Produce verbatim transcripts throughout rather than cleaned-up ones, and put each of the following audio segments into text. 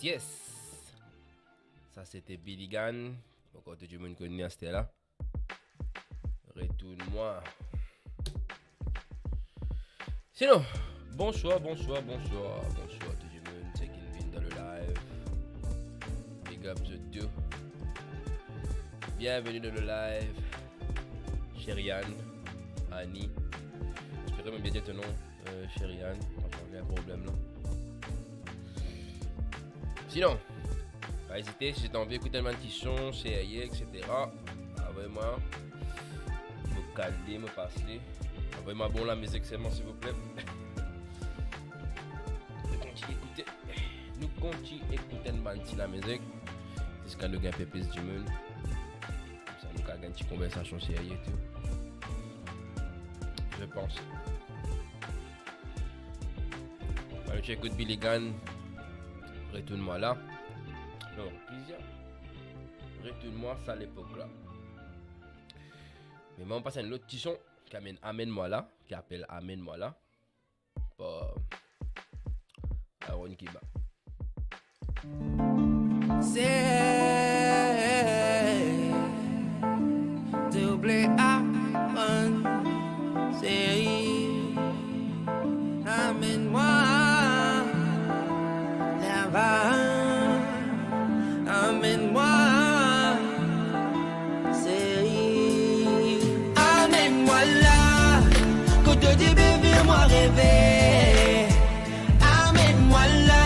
Yes. Sa sete Billy Gann. Ankor tou dimoun konn li aster la. Retourne-moi. Sinon, bonsoir, bonsoir, bonsoir, bonsoir tou dimoun, seki vinn dan le live. Big up zot tou. Bienvenue dans le live. Cheriane, Annie. Espere mo bien dir to nom, euh, Cheriane. Franchement, il y a un problème là. Sinon, pa ezite, si zot anvi ekout enn bann ti son serye, et cetera, avoy mwa, mo kale, mo pas li. Avoy mwa bon lamizik selman, silvouple. Nou kontign ekoute, nou kontign ekout enn bann ti lamizik, ziska nou gagn inpe plis dimoun. Koumsa nou kav gagn ti konversasion serye tou. Je pense. Alor, nou ti ekout Billy Gann, Retourne-moi là. Non, plizier. Retourne-moi, sa lepok la. Me mwa, mo pas enn lot ti son ki amenn Amenn-moi là, ki apel Amenn-moi là. Par Aaron Kiba. Se double A, man, se amenn mwa laba, amenn mwa, se amenn mwa la, kot to ti pe fer mwa reve. Amenn mwa la,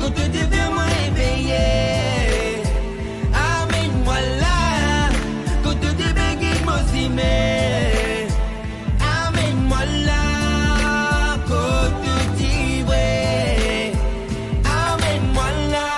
kot to ti fer mwa eveye. Amenn mwa la, kot to ti pe gid mo simin. Amenn mwa la, kot to ti vre. Amenn mwa la.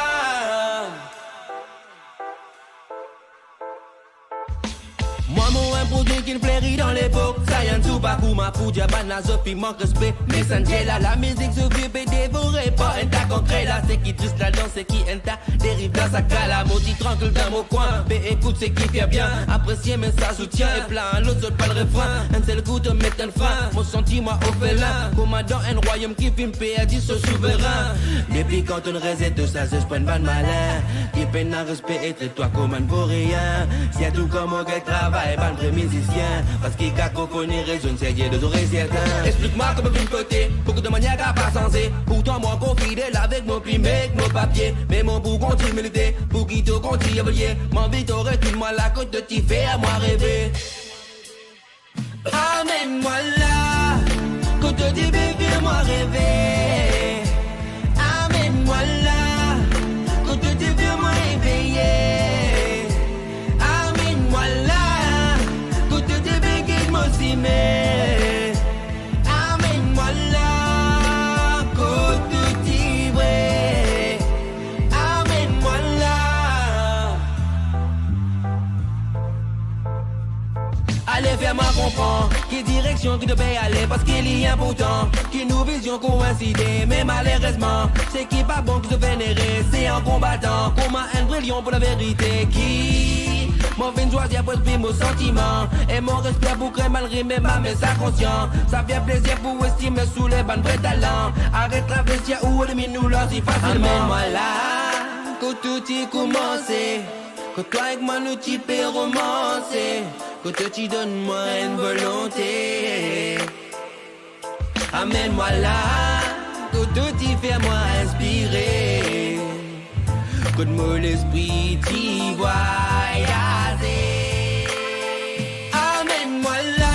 Mwa mo enn prodwi ki fleri dan lepok. Sa enn sou parkour mwa pou dir bann la zot finn mank respe. Me sann dir la, lamizik zot finn pe devore par enn ta konkre la. Seki tris ladan, seki enn ta deriv dan sa ka la. Mo ti trankil dan mo kwin, pe ekout seki fer bien. Apresie me sa soutien, e pla lot zot pa refren. Enn sel kou to met enn frin, mo santi mwa orfelin. Kouma dan enn rwayom ki finn perdi so souverin. Depi kan to'nn rezet to sa, zot pran bann malin. Ki pena respe e tret twa kouma enn vorien. Sirtou kan mo gagn travay bann vre mizisien, paski kakofoni rezonn serye de zorey sertin. Explik mwa kouma finn fote, boukou de manier ka pa sanze. Pourtan mwa ankor fidel avek mo plim ek mo papie. Me mo pou kontign milite, pou ki to kontign evolie. Mo anvi to retourn mwa la kot to ti fer mwa reve. Amenn mwa la, kot to ti pe fer mwa reve. Amenn mwa la, kot to ti fer mwa eveye. Amenn mwa la, kot to ti pe gid mo simin. Amenn mwa la, kot to ti vre. Amenn mwa la. Ale fer mwa konpran ki direksion ki to pe ale, paski li inportan ki nou vizion koinside. Me malerezman, seki pa bon ki to finn ere, se enn konbatan, kouma enn vre lion pou laverite ki mo finn swazir pou exprim mo santiman. E mo respe pou krey malgre me mwa me sa konsian. Sa fer plezir pou estim sou le bann vre talan. Aret travers ou eliminn nou lansi fasilman. Amenn mwa la, kot tou ti koumanse, kot twa ek mwa nou ti pe romanse, kot to ti donn mwa enn volonte. Amenn mwa la, kot to ti fer mwa inspire, kot mo lespri ti vwayaze. Amenn mwa la,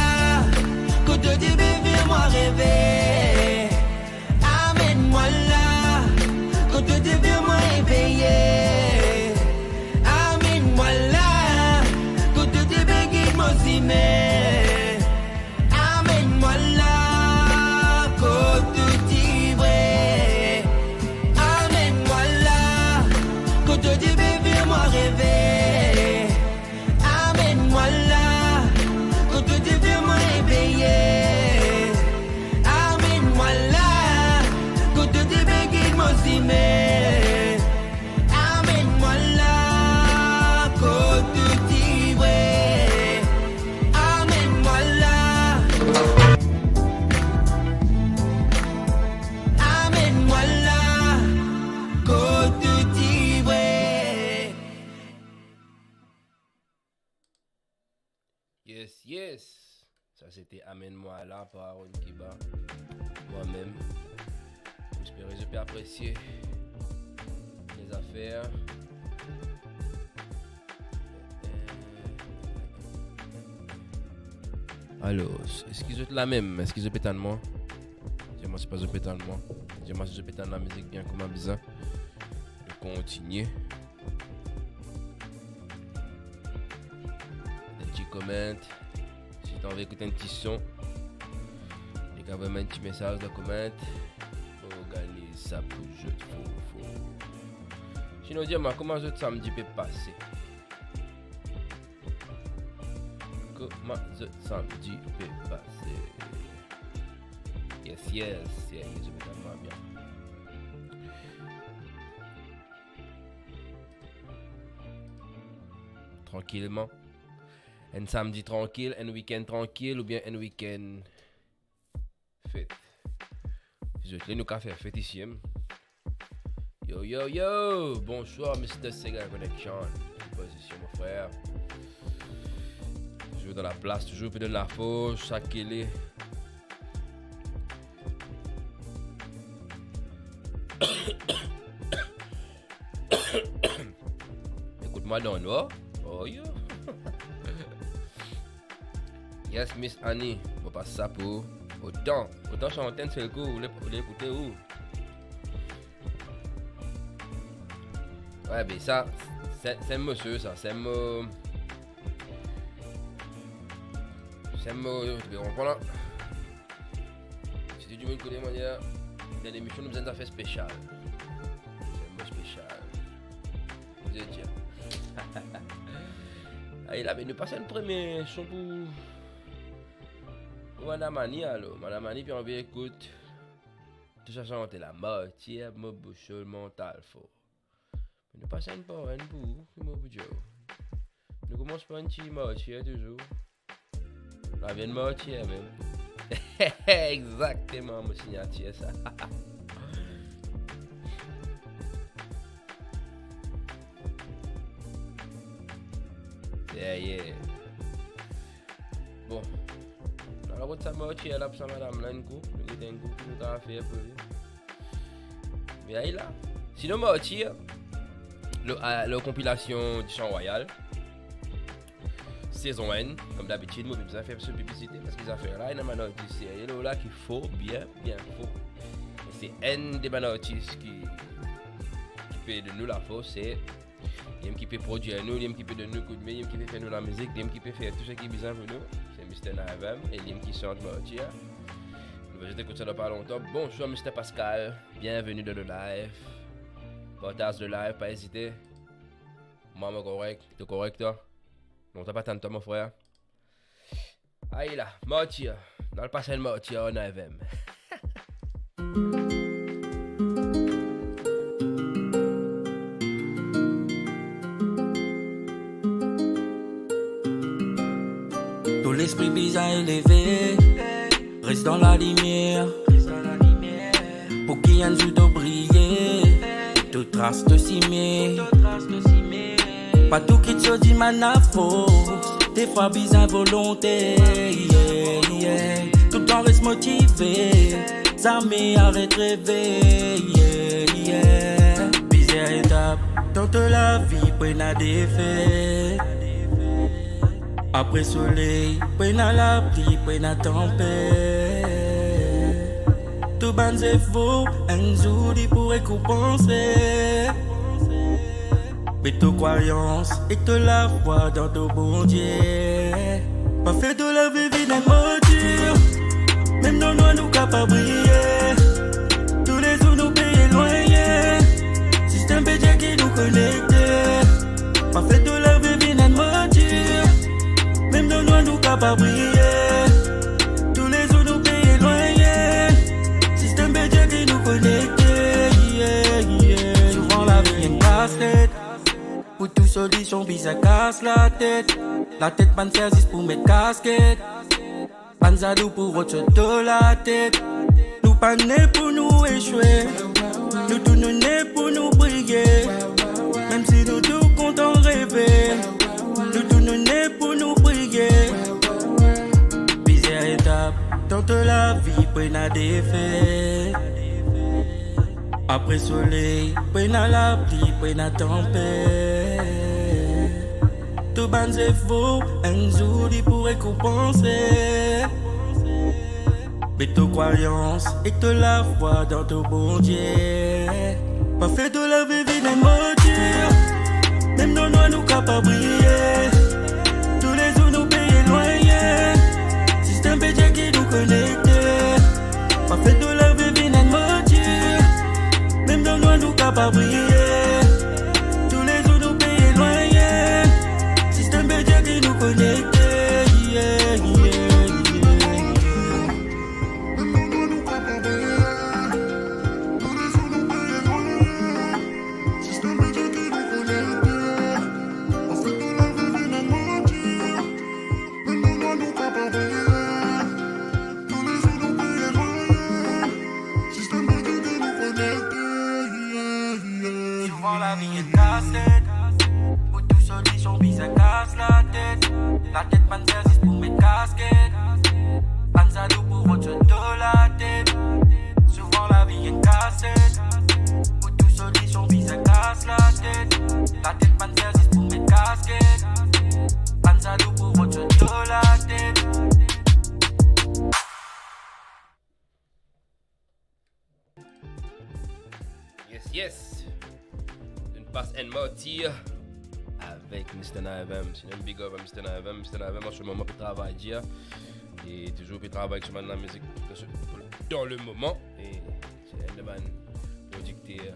kot to ti pe fer mwa reve. Amenn mwa la, kot to ti fer mwa eveye. Amenn mwa la, kot to ti pe gid mo simin. Amenn mwa la, kot to ti vre. Amenn mwa la, kot to ti pe fer mwa reve. Yes, yes. Sa sete Amenn Mwa La par Aaron Kiba. Mwa mem. Mo espere zot pe apresie lezafer. Alor, eski zot la mem? Eski zot pe tann mwa? Dir mwa si pa zot pe tann mwa. Dir mwa si zot pe tann lamizik bien kouma bizin. Nou kontinie. Enn ti comment. Si to anvi ekout enn ti son, li kapav avoy enn ti mesaz dan comment. Mo organiz sa pou zot, fo, fo. Sinon, dir mwa, kouma zot samdi pe pase? Kouma zot samdi pe pase? Yes, yes, yeah, yes, zot pe tann mwa bien. Trankilman. Enn samdi trankil, enn wikenn trankil, oubien enn wikenn fet. Si zot le, nou kapav fer fet isi, em. Yo, yo, yo! Bonswar, Mister Sega Connection. Ki pozision, mo frer? Touzour dan laplas, touzour pou donn lafors, sak ki li. Ekout mwa dan nwar. Oh, yo. Yes, Miss Annie, mo pas sa pou ou. Otan, otan sant enn sel kou, ou le, ou le ekoute ou. Wi, be sa, se, se mo sir sa, se mo, se mo, ou konpran la? Si tou dimoun kone mwa, dan lemision, nou bizin zafer spesial. Se mo spesial. Mo dir. Ay, la, be nou pas enn premie son pou, pou Madam Annie, alor. Madam Annie, pe anvi ekout tou sa sante la, Martyr, Mo Boussole, Mental Fort. Nou pas enn par enn pou ou, ki mo pou dir ou. Nou koumans par enn ti Martyr touzour. Sa vinn Martyr mem. Exakteman, mo signatir sa. Yeah, yeah. Bon. Nou al rod sa Martyr la pou sa madam la enn kou. Nou get enn kou ki nou kapav fer pou li. Me ay la. Sinon, Martyr, lor, a, lor konpilasion Disan Rwayal, sezon enn, kom dabitid, mo pa bizin fer so piblisite, parski zafer la, ena bann artis serye lor la ki for, bien, bien for. E se enn de bann artis ki, ki pe donn nou lafors, se li mem ki pe prodwir nou, li mem ki pe donn nou koudme, li mem ki pe fer nou lamizik, li mem ki pe fer tou seki bizin pou nou. Se Mister Navem, e li mem ki sant Martyr. Nou va zis ekout sa dan pa lontan. Bonswar, Mister Pascal. Bienveni dan le live. Partaz le live, pa ezite. Mwa, mo korek, to korek, twa? Lontan pa tann twa, mo frer. Ay la, Martyr. Nou al pas enn Martyr, Navem. To lespri bizin eleve, res dan lalimier. Pou ki enn zour to briye, to tras to sime. Pa tou ki to dimann lafors, defwa bizin volonte, yeah, yeah. Toultan res motive, zame aret reve, yeah, yeah. Plizier etap dan to lavi, pou ena defet. Apre soley, pou ena lapli, pou ena tanpet. Tou bann zefor, enn zour li pou rekonpanse. Met to krwayans ek to lafwa dan to Bondie. Pa fer to lavi vinn enn martir. Mem dan nwar nou kapav briye. Toulezour nou pe elwanye. Sistem pe dir ki nou konekte. Pa fer to lavi vinn enn martir. Mem dan nwar nou kapav briye. Toulezour nou pe elwanye. Sistem pe dir ki nou konekte. Yeah, yeah. Souvan lavi enn kastet. Pou trouv solision bizin kas latet. Latet bann fer zis pou met kasket. Bann zalou pou rod so to latet. Nou pa ne pou nou eswe. Nou tou nou ne pou nou briye. Mem si nou tou kontan reve. Nou tou nou ne pou nou briye. To lavi pou ena defet. Apre soley, pou ena lapli, pou ena tanpet. To bann zefor, enn zour li pou rekonpanse. Met to krwayans ek to lafwa dan to Bondie. Pa fer to lavi vinn enn martir. Mem dan nwa nou kapav briye. Toulezour nou pe elwagne. Sistem pe dir ki nou konekte. Pa fer to lavi vinn enn martir. Mem dan nwa nou kapav briye. Toulezour nou pe elwagne. Sistem pe dir ki nou konekte. Yeah, yeah, yeah, yeah. Souvan lavi enn kaset, pou tou solision bizin kas latet. Latet bann fer zis pou met kasket. Bann zalou pou rod zot do latet. Souvan lavi enn kaset, pou tou solision bizin kas latet. Latet bann fer zis pou met kasket. Bann zalou pou rod zot do latet. Yes, yes. Nou pas enn martir avek Mister Nine FM. Sinon, big up a Mister Nine FM. Mister Nine FM, an se moman, pe travay dir. E touzour pe travay ek so bann lamizik dan se, dan le moman. E se enn de bann prodikter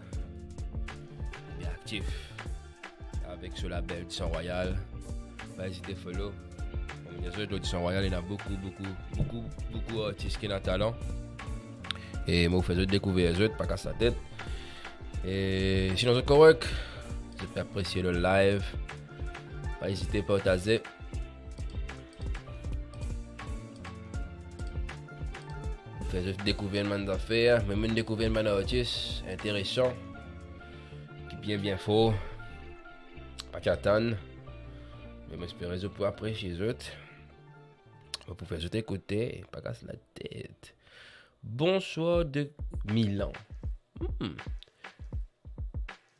bien aktif. Avek so label Disan Royal. Pa ezite follow. Kouma zot, Disan Royal, ena boukou, boukou, boukou, boukou artis ki ena talan. E mo fer zot dekouver zot, pa kas latet. E sinon zot korek, zot pe apresie le live, pa ezite partaze. Fer zot dekouver enn bann zafer, mem dekouver enn bann artis interesan, ki bien, bien for. Pa ti atann. Me mo espere zot pou apresie zot. Mo pou fer zot ekoute, pa kas latet. Bonswar de Milan. Hmm.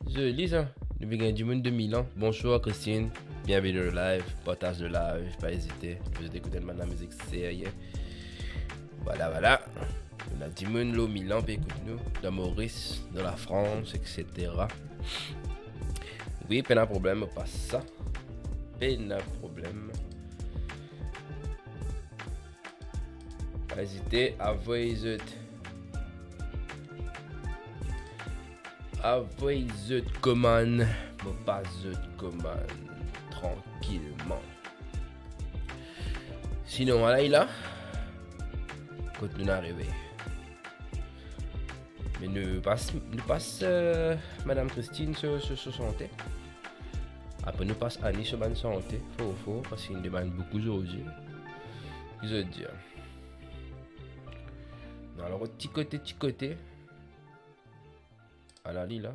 Zoli sa. Nou pe gagn dimoun de Milan. Bonswar Christine. Bienveni dan le live. Partaz le live. Pa ezite. Zot ekout enn bann lamizik serye. Vwala, vwala. Ena dimoun lor Milan pe ekout nou. Dan Moris, dan Lafrans, et cetera. Wi, pena problem, mo pas sa. Pena problem. Pa ezite, avoy zot. Avoy zot komann, mo pas zot komann trankilman. Sinon, ala li la, kot nou arive. Me nou pas, nou pas, eh, Madam Christine so, so, so sante. Apre nou pas Annie so bann sante, for, for, parski inn demann boukou zordi. Ki zot dir? Nou al rod ti kote, ti kote. Ala li la.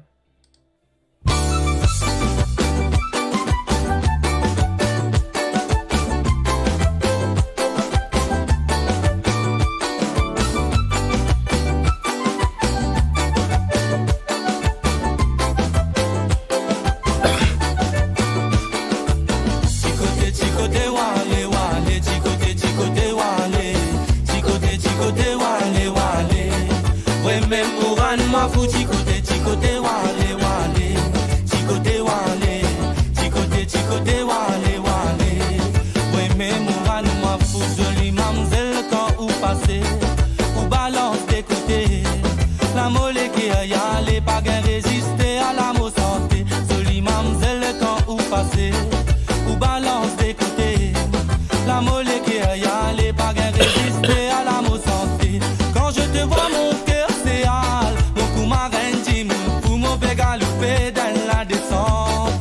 Ti kote, ti kote ou ale, ou ale, ti kote, ti kote ou ale, ti kote, ti kote ou ale, ou ale. Mwa mem ou rann mwa fou, ti kote, ti kote ou ale, ou ale, ti kote ou ale, ti kote, ti kote ou ale, ou ale. Mwa mem ou rann mwa fou, zoli mamzel, kan ou pase, ou balans de kote. Lamo leker ale, pa gagn reziste a lamo sante. Zoli mamzel, kan ou pase, ou balans de kote. Lamo leker ale, pa gagn reziste a lamo sante. Quand je te vois, mon cœur s'éhale, mo kouma enn dimoun fou, mo pe galoupe dan ladesant.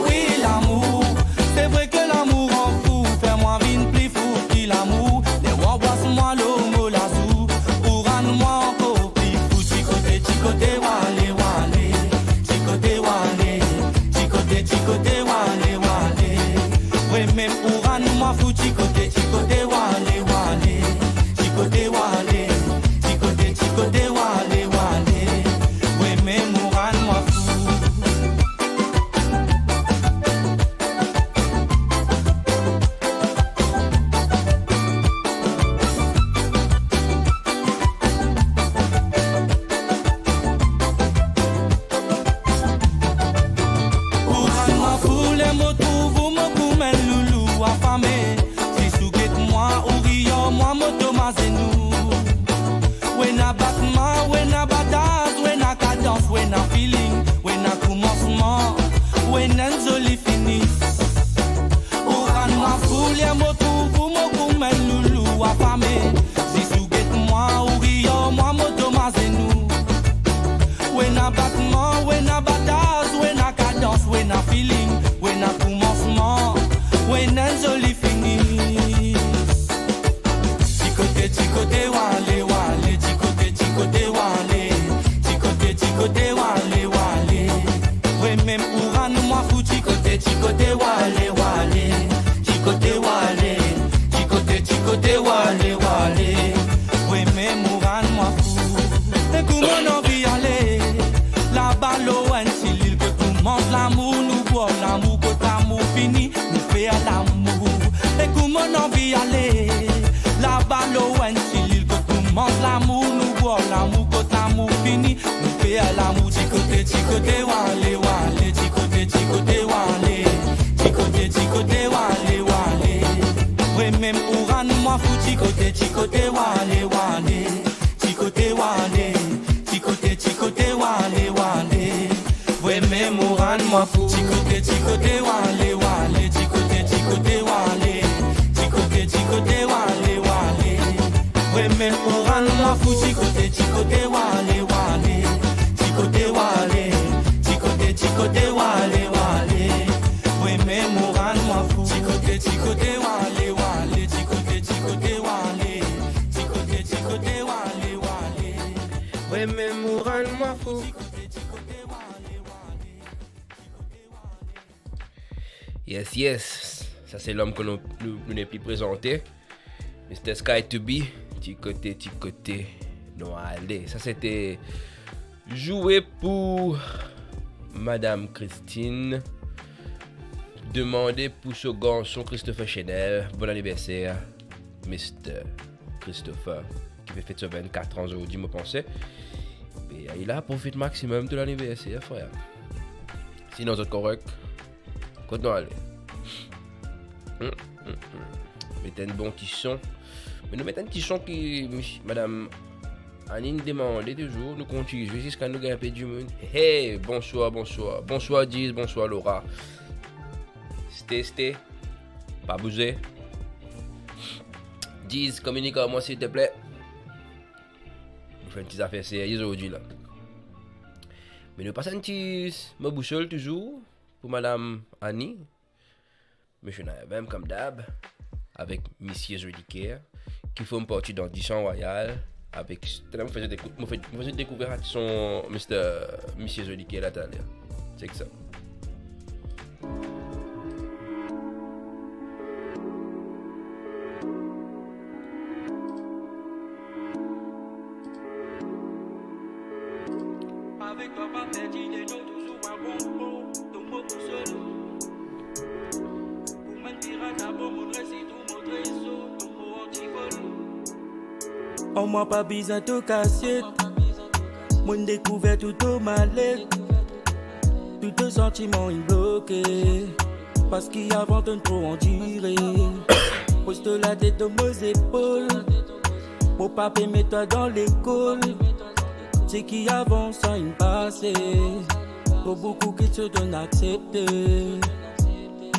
Wi, lamour, c'est vrai que l'amour rend fou, fer mwa vinn pli fou ki lamour. Ler ou anbras mwa lor mo lazour, ou rann mwa ankor pli fou. Ti kote, ti kote ou ale, ou ale, ti kote ou ale, ti kote, ti kote ou ale, ou ale. Mwa mem ou rann mwa fou, ti kote, ti kote ou ale, ou ale, Fame, zis ou get mwa, ou rir mwa, mo tom azenou. Ou ena batman, ou ena bataz, ou ena kadans, ou ena feeling, ou ena koumansman, ou ena enn zoli fini. Ou rann mwa fou, ler mo trouv ou, mo kouma enn loulou afame. Zis ou get mwa, ou rir mwa, mo tom azenou. Ou ena batman, ou ena bataz, ou ena kadans, ou ena feeling, ou ena koumansman, ou ena enn zoli fini. Ti kote, ti kote ou ale, ou ale, ti kote, ti kote ou ale, ti kote, ti kote ou ale, ou ale. Ou mem ou rann mwa fou, ti kote, ti kote ou ale, ou ale, ti kote ou ale, ti kote, ti kote ou ale, ou ale. Ou mem ou rann mwa fou. E kouma nou anvi ale, laba lor enn ti lil, kot koumans lamour, nou bwar lamour, kot lamour fini, nou fer lamour. E kouma nou anvi ale, laba lor enn ti lil, kot koumans lamour, nou bwar lamour, kot lamour fini, nou fer lamour. Ti kote, ti kote ou ale, ou ale, ti kote, ti kote ou ale, ti kote, ti kote ou ale, ou ale. Ou mem ou rann mwa fou, ti kote, ti kote ou ale, ou ale, ti kote ou ale, ti kote, ti kote ou ale, ou ale. Ou mem ou rann mwa fou. Ti kote, ti kote ou ale, ou ale, ti kote, ti kote ou ale, ti kote, ti kote ou ale, ou ale. Ou mem ou rann mwa fou. Ti kote, ti kote ou ale, ou ale, ti kote ou ale, ti kote, ti kote ou ale, ou ale. Ou mem ou rann mwa fou. Ti kote, ti kote ou ale, ou ale, ti kote, ti kote ou ale, ti kote, ti kote ou ale, ou ale. Ou mem ou rann mwa fou. Yes, yes. Sa se lom ke nou, nou, nou nepli prezante. Mister Sky to be, ti kote, ti kote nou ale. Sa se te Zoue pou Madam Christine. Demande pou so garson Christopher Chenel. Bon aniverser, Mister Christopher, ki pe fet so vennkat an zordi, mo panse. E li la, profit maximum to laniverser, frer. Sinon, zot korek? Kot nou ale? Hmm, hmm, hmm. Met enn bon ti son. Me nou met enn ti son ki mis-, Madam Annie demande touzour, nou kontign zwe ziska nou gagn inpe dimoun. Hey, hey, bonswar, bonswar. Bonswar, Diz, bonswar, Laura. Ste, ste. Pa bouze. Diz, kominik ar mwa, silteple. Nou fer enn ti zafer serye zordi la. Me nou pas enn ti mo bousol touzour pou Madam Annie. Misie Naevem, kom dab, avek Misie Zoliker, ki form parti dan Disan Rwayal, avek, mo fer zot dekou-, mo fer, mo fer zot dekouver sa son Mister Misie Zoliker la taler. Check sa. Avek twa pa perdi de nou, touzour a bon po, to mo tousel. Pou bann pirat, abo monn resi trouv mo trezor, to mo antivol. An mwa pa bizin to kasiet, monn dekouver tou to malet. Tou to santiman inn bloke, parski avan to'nn tro andire. Poz to latet lor mo zepol, mo pa pe met twa dan lekol. Seki avan sa inn pase, tro boukou kiksoz to'nn aksepte.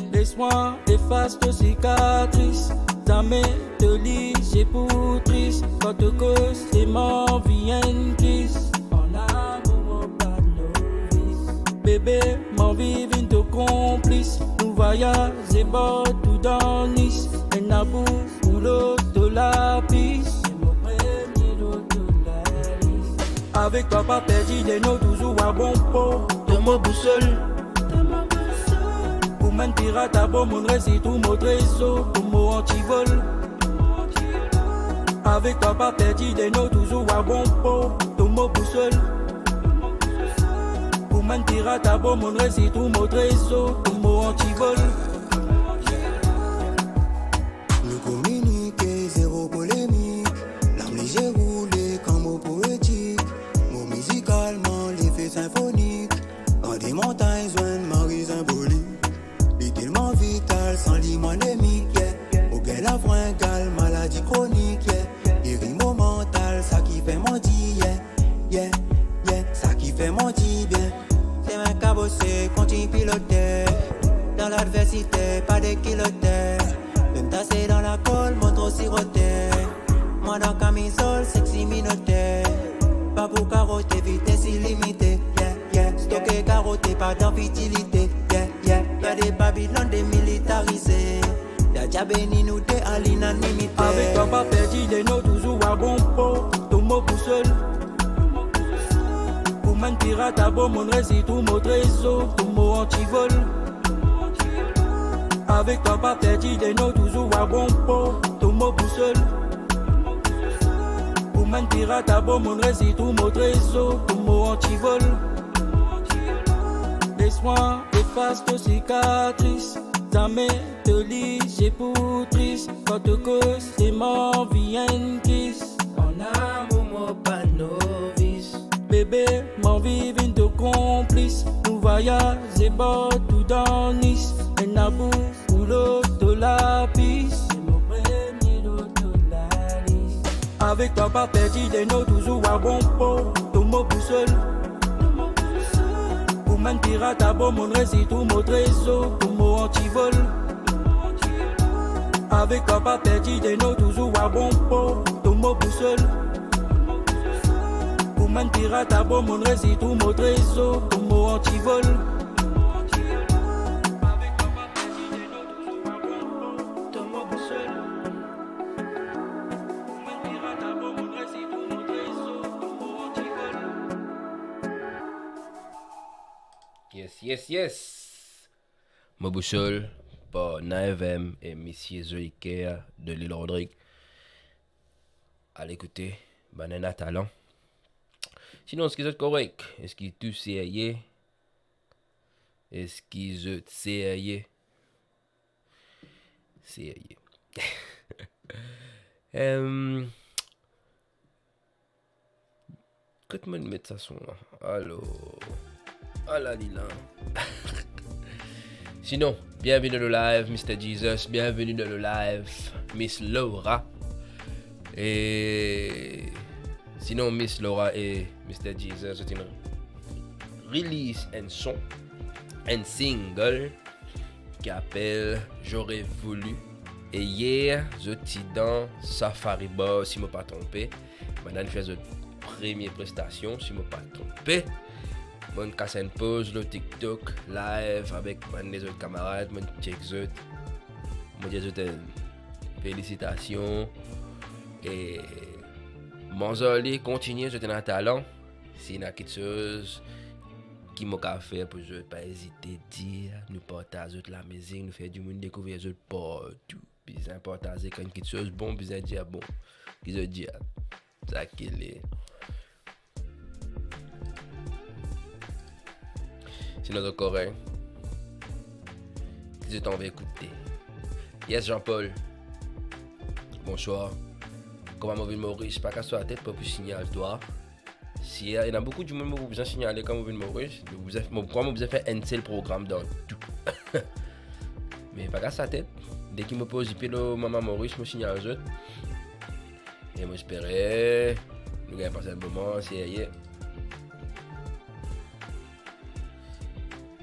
Les mwa efas to sikatris, zame to lizie pou tris. Kan to koz, to manvi enn kis. An lamour mo pa novis. Bebe, manvi vinn to konplis. Nou vwayaze partou dan Nis. Enn labou pou lot to lapis. Se mo premie lor to lalis. Avek twa pa perdi de nou, touzour a bon po. To mo bousol. Pou bann pirat, abo monn resi trouv mo trezor, to mo antivol. Avek twa pa perdi de nou, touzour a bon po, to mo bousol. Pou bann pirat, abo monn resi trouv mo trezor, to mo antivol. Nou kominike, zero polemik. Lam lizie roule kan mo poetik. Mo mizikalman, lefet sinfonik. Kan de montagn zwenn, mari zenbolik. Li telman vital, san li mo anemik. Fringale, maladi kronik, yeah. Geri mo mantal, sa ki fer mwa dir, yeah, yeah, yeah, sa ki fer mwa dir bien. Semin kabose, kontign pilote. Dan ladversite, pa de kilote. Mem tase dan lakol, mo tro sirote. Mwa dan kamizol, sexy minote. Pa pou karote, vites ilimite, yeah, yeah. Stoke karote, pa dan fitilite, yeah, yeah. Gade Babilonn demilitarize. Dia Dia beni nou de a linanimite. Avek twa pa perdi de no, touzour a bon po, to mo bousol. Pou bann pirat abo, monn resi trouv mo trezor, to mo antivol. Avek twa pa perdi de no, touzour a bon po, to mo bousol. Pou bann pirat abo, monn resi trouv mo trezor, to mo antivol. Les mwa efas to sikatris, zame to lizie pou tris. Kan to koz, se mo anvi enn kis. An amour, mo pa novis. Bebe, mo anvi vinn to konplis. Nou vwayaze partou dan Nis. Enn labou pou lot to lapis. Se mo premie lor to lalis. Avek twa pa perdi de no, touzour a bon po, to mo bousol. Pou bann pirat abo, monn resi trouv mo trezor, to mo antivol. Avek twa pa perdi de no, touzour a bon po, to mo bousol. Pou bann pirat abo, monn resi trouv mo trezor, to mo antivol. To mo bousol. Yes, yes, yes. Mo bousol par Naevem e Misie Zoiker de Lil Rodrig. Al ekoute, bann ena talan. Sinon, eski zot korek? Eski tou serye? Eski zot serye? Serye. Em, kot mo'nn met sa son la? Alor, ala li la. Sinon, bienveni dan le live, Mister Jesus. Bienveni dan le live, Miss Laura. E sinon, Miss Laura e Mister Jesus, zot inn release enn son, enn single ki apel J'aurais voulu. E yer, zot ti dan Safari Bar, si mo pa tronpe. Bann-la inn fer zot premie prestasion, si mo pa tronpe. Mo'nn kas enn poz lor TikTok live avek bann lezot kamarad, mo'nn check zot. Mo dir zot, eh, felisitasion. E manz ar li, kontigne, zot ena talan. Si ena kiksoz ki mo kav fer pou zot, pa ezite dir, nou partaz zot lamizik, nou fer dimoun dekouver zot partou. Bizin partaze kan kiksoz bon, bizin dir bon. Ki zot dir? Sa ki li. Sinon, zot korek? Ki zot anvi ekoute? Yes, Jean-Paul. Bonswar. Kouma mo vinn Moris, pa kas twa latet, pou, pou signal twa. Si, eh, ena boukou dimoun mo bizin signale kan mo vinn Moris. Mo bizin, mo krwar mo bizin fer enn sel program dan tou. Me pa kas latet. Deki mo pe okipe lor mama Moris, mo signal zot. E mo espere nou gagn pas enn moman serye.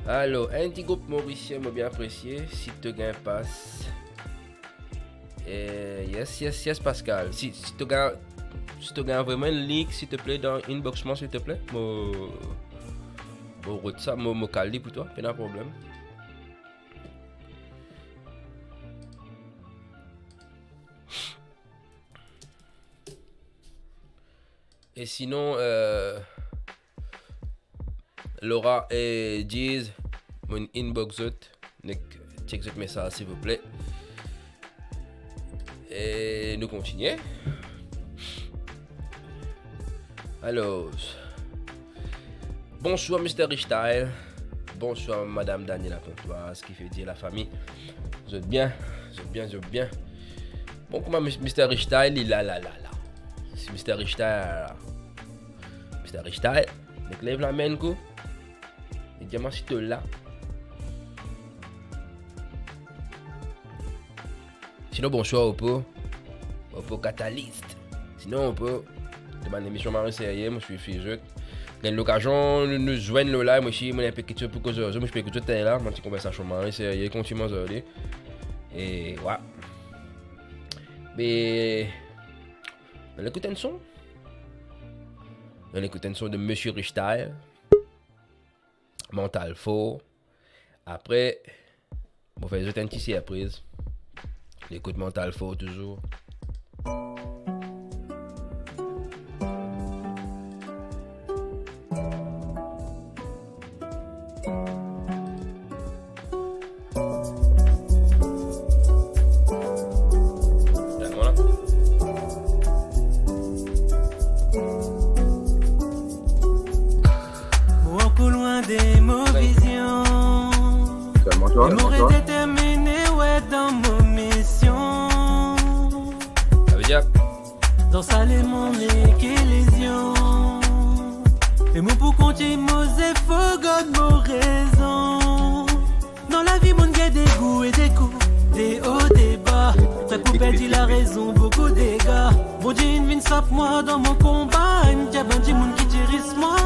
Alor, enn ti group morisien mo bien apresie, si to gagn pas. Eh, yes, yes, yes, Pascal. Si, si to gagn, si to gagn vreman enn link, silteple, dan inbox mwa, silteple. Mo, mo rod sa, mo, mo kal li pou twa, pena problem. E sinon, eh, Laura e Jeez, mo'nn inbox zot, nek check zot mesaz, silvouple. E nou kontigne. Alor, bonswar, Mister Richtail. Bonswar, Madam Daniela Pontoise, ki fer dir lafami? Zot bien? Zot bien, zot bien. Bon, kouma Mis-, Mister Richtail, li la, la, la, la. Si Mister Richtail la, la. Mister Richtail, nek lev lame enn kou. Li dir mwa si to la. Sinon, bonswar Opo. Opo Catalyst. Sinon, Opo, dan bann emision Mari Serye, mo swiv zot. Gagn lokazion nou, nou zwenn lor live, mo osi, mo ena enpe kiksoz pou koz ar zot, mo ti pe ekout zot la, bann ti konversasion Mari Serye, kontign manz li. E, wa. Me, nou al ekout enn son. Nou al ekout enn son de Monsieur Richtyle. Mantal For. Apre, mo fer zot enn ti sirpriz. Ekout Mantal For touzour. Mo ankor lwin de mo vizion. Mo res determine, wi, dan mo mision. Sa vedir? Dan sa lemonn nek ilizion. E mo pou kontign mo zefor, gard mo rezon. Dan lavi, monn gagn de gou e de kou, de o, de ba. Pre pou perdi larezon, boukou dega. Bondie inn vinn sap mwa dan mo konba, inn dir bann dimoun ki ti ris mwa.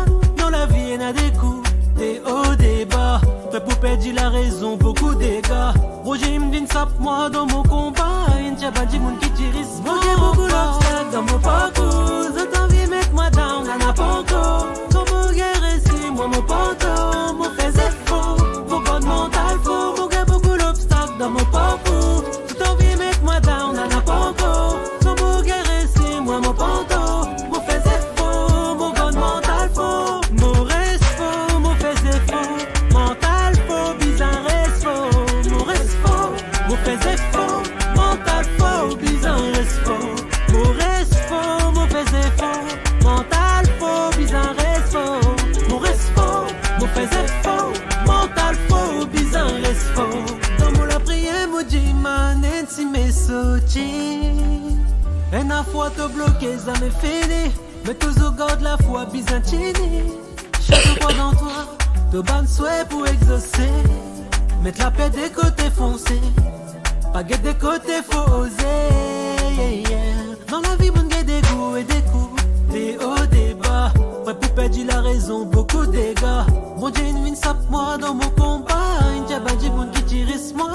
Dan lavi, ena de kou, de o, de ba. Pre pou perdi larezon, boukou dega. Bondie inn vinn sap mwa dan mo konba, inn dir bann dimoun ki ti ris mwa. Mo gagn boukou lobstak dan mo parkour, zot anvi met mwa down, nana pankor. Kan mo gagn resi, mwa mo pantor, mo fer zefor, mo gard mantal for. Mo gagn boukou lobstak dan mo parkour, zot anvi met mwa down, nana pankor. Kan mo gagn resi, mwa mo pantor, mo fer zefor, mo gard mantal for. Mo res for, mo fer zefor, mantal for, bizin res for. Mo res for, mo fer zefor, mantal for, bizin res for. Mo res for, mo fer zefor, mantal for, bizin res for. Mo res for, mo fer zefor, mantal for, bizin res for. Dan mo lapriyer, mo dimann inn si me sorti. Ena fwa to bloke, zame fini. Me touzour gard lafwa, bizin tini. Si to krwar dan twa, to bann swe pou exose. Met laper de kote, fonse. Pa get de kote, fo oze. Yeah, yeah. Dan lavi, monn gagn de gou e de kou, de o, de ba. Pre pou perdi larezon, boukou dega. Bondie inn vinn sap mwa dan mo konba, inn dir bann dimoun ki ti ris mwa.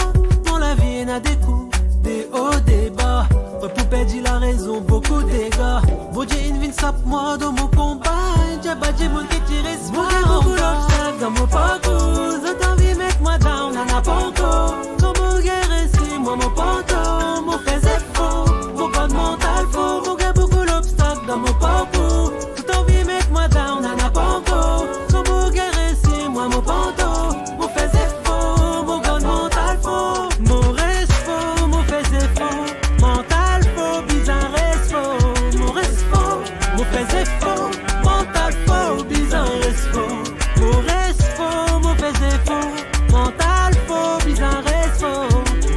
Dan lavi, ena de kou, de o, de ba. Pre pou perdi larezon, boukou dega. Bondie inn vinn sap mwa dan mo konba, inn dir bann dimoun ki ti ris mwa. Mo gagn boukou lobstak dan mo parkour, zot anvi met mwa down, nana pankor. Kan mo gagn resi, mwa mo pantor, mo fer zefor, mo gard mantal for. Mo gagn boukou lobstak dan mo parkour, zot anvi met mwa down, nana pankor. Kan mo gagn resi, mwa mo pantor, mo fer zefor, mo gard mantal for. Mo res for, mo fer zefor, mantal for, bizin res for. Mo res for, mo fer zefor, mantal for, bizin res for. Mo res for, mo fer zefor, mantal for, bizin res for.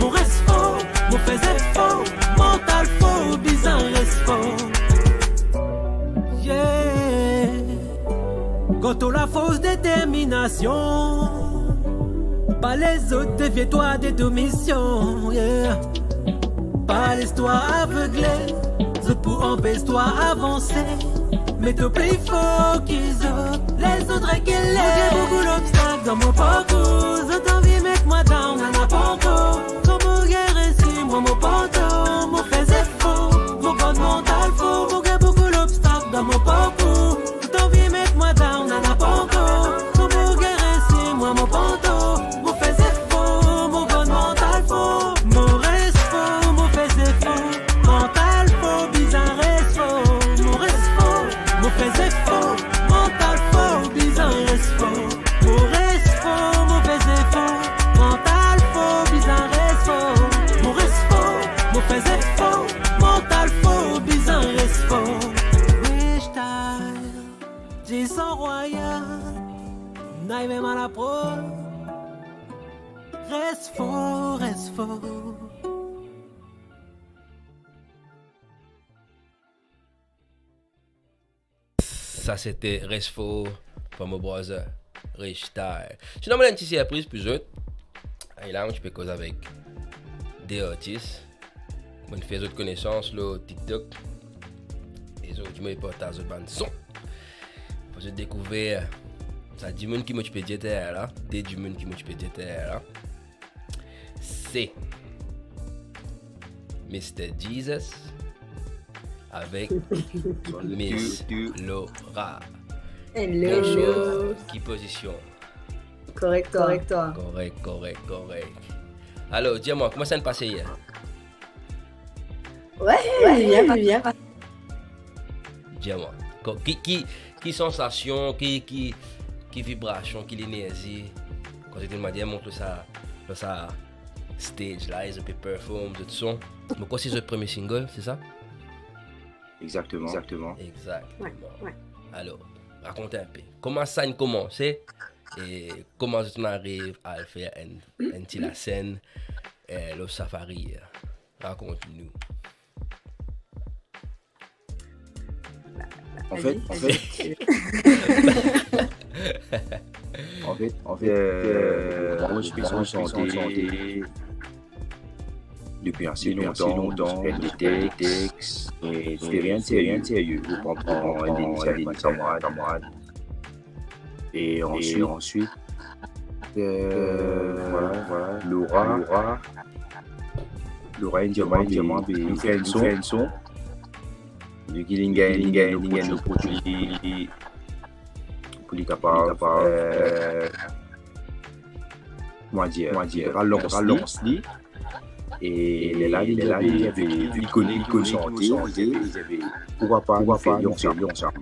Mo res for, mo fer zefor, mantal for, bizin res for. Yeah. Kan to lafors, determinasion, pa les zot devie twa de to mision, yeah. Pa les twa avegle, zot pou anpes twa avanse. Me to pli for ki zot, les zot rekile. Mo gagn boukou lobstak dan mo parkour, zot anvi met mwa down, nana pankor. Kan mo gagn resi, mwa mo pantor, mo fer zefor, mo gard mantal for. Mo gagn boukou lobstak dan mo parkour, zot anvi met mwa down, nana pankor. Kan mo gagn resi, mwa mo pantor, mo fer zefor, mo gard mantal for. Mo res for, mo fer zefor, mantal for, bizin res for. Mo res for, mo fer zefor, mantal for, bizin res for. Mo res for, mo fer zefor, mantal for, bizin res for. Mo res for, mo fer zefor, mantal for, bizin res for. Freestyle, disan rwayal, Naïve Malapro. Res for, res for. Sa sete Res For par mo brother Richtyle. Sinon, mo ena enn ti sirpriz pou zot. E la, mo ti pe koz avek de artis. Mo'nn fer zot konesans lor TikTok. E zordi mo partaz zot bann son. Pou zot dekouver sa dimoun ki mo ti pe dir taler la, de dimoun ki mo ti pe dir taler la. Se Mister Jesus avek Miss Laura. Hello. Bonswar, ki pozision? Korek, twa? Korek, korek, korek. Alor, dir mwa, kouma sa inn pase yer? Wi, bien, bien. Dir mwa, ko-, ki, ki, ki sansasion, ki, ki, ki vibrasion, ki lenerzi, kan zot inn dir mwa mont lor sa, lor sa stage la, e zot pe perform, zot son. Mo krwar se zot premie single, se sa? Exactement. Exactement. Exactement. Ouais, ouais. Alor, rakont enpe. Kouma sa inn koumanse? E kouma zot inn ariv al fer enn, enn ti lasenn, eh, lor Safari? Rakont nou. Anfet, anfet, anfet, anfet, euh, mwa, mo ti pe sante depi ase lontan, mo ti fer de text, me se rien de serye, mo pa pran enn kamarad. E answit, euh, vwala, vwala, Laura, Laura inn dir mwa, be, nou fer enn son. Vi ki linn gagn, linn gagn, linn gagn lopportinite pou li kapav, euh, kouma dir, kouma dir, kapav lans li. E lerla li, lerla li, li kone, li kone sante, li dir, be, poukwa pa, poukwa pa nou fer li ansam.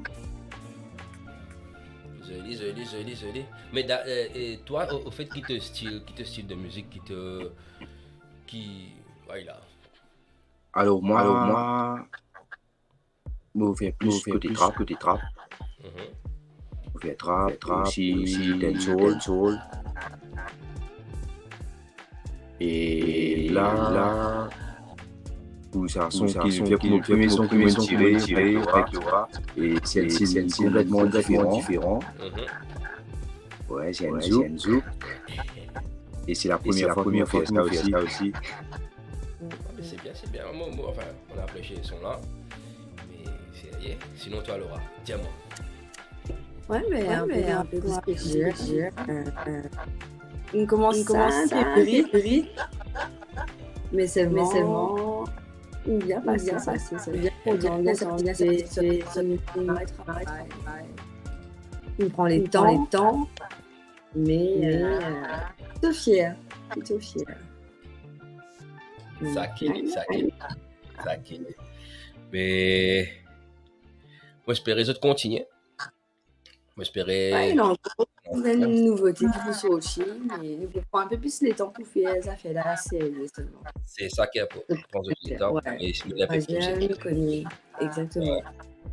Zoli, zoli, zoli, zoli. Me da-, euh, e twa, o, ofet, ki to stil, ki to stil de mizik, ki to, ki, vwala. Alor mwa, alor mwa, mo fer plis, mo fer kote plis trap, kote trap. Mhm. Mo fer trap, fer trap, osi, osi dancehall, dancehall. E la, la, pou sa, pou son sa, ki son fer, ki pou mo premie son ki mo tire avek Laura. E selsi, selsi, konpletman diferan. Mhm. Ouais, se enn zouk. E se la premie fwa ki mo fer sa osi. Ah, mais c'est bien, c'est bien. Moi, moi, enfin, on a apprécié le son là. Mais c'est, yeah. Sinon, toi, Laura, dis-moi. Ouais, mais un peu, un peu plus que hier. Euh, euh, on commence, on commence ça, un peu vite, mais seulement, bien passé, ça, c'est bien. On dirait qu'on s'est bien sorti, c'est, c'est, c'est un travail. On prend les temps, mais, euh, plutôt fier, plutôt fier. Sa ki, sa ki, sa ki. Me mo espere zot kontinie. Mo espere. Ouais, ena ankor enn nouvo tit ki pou sorti, me nou pou pran enn pe plis letan pou fer zafer la serye selman. Se sa ki inportan, pran zot letan, ouais, e si nou enn pe plis letan. Exactement. Ouais.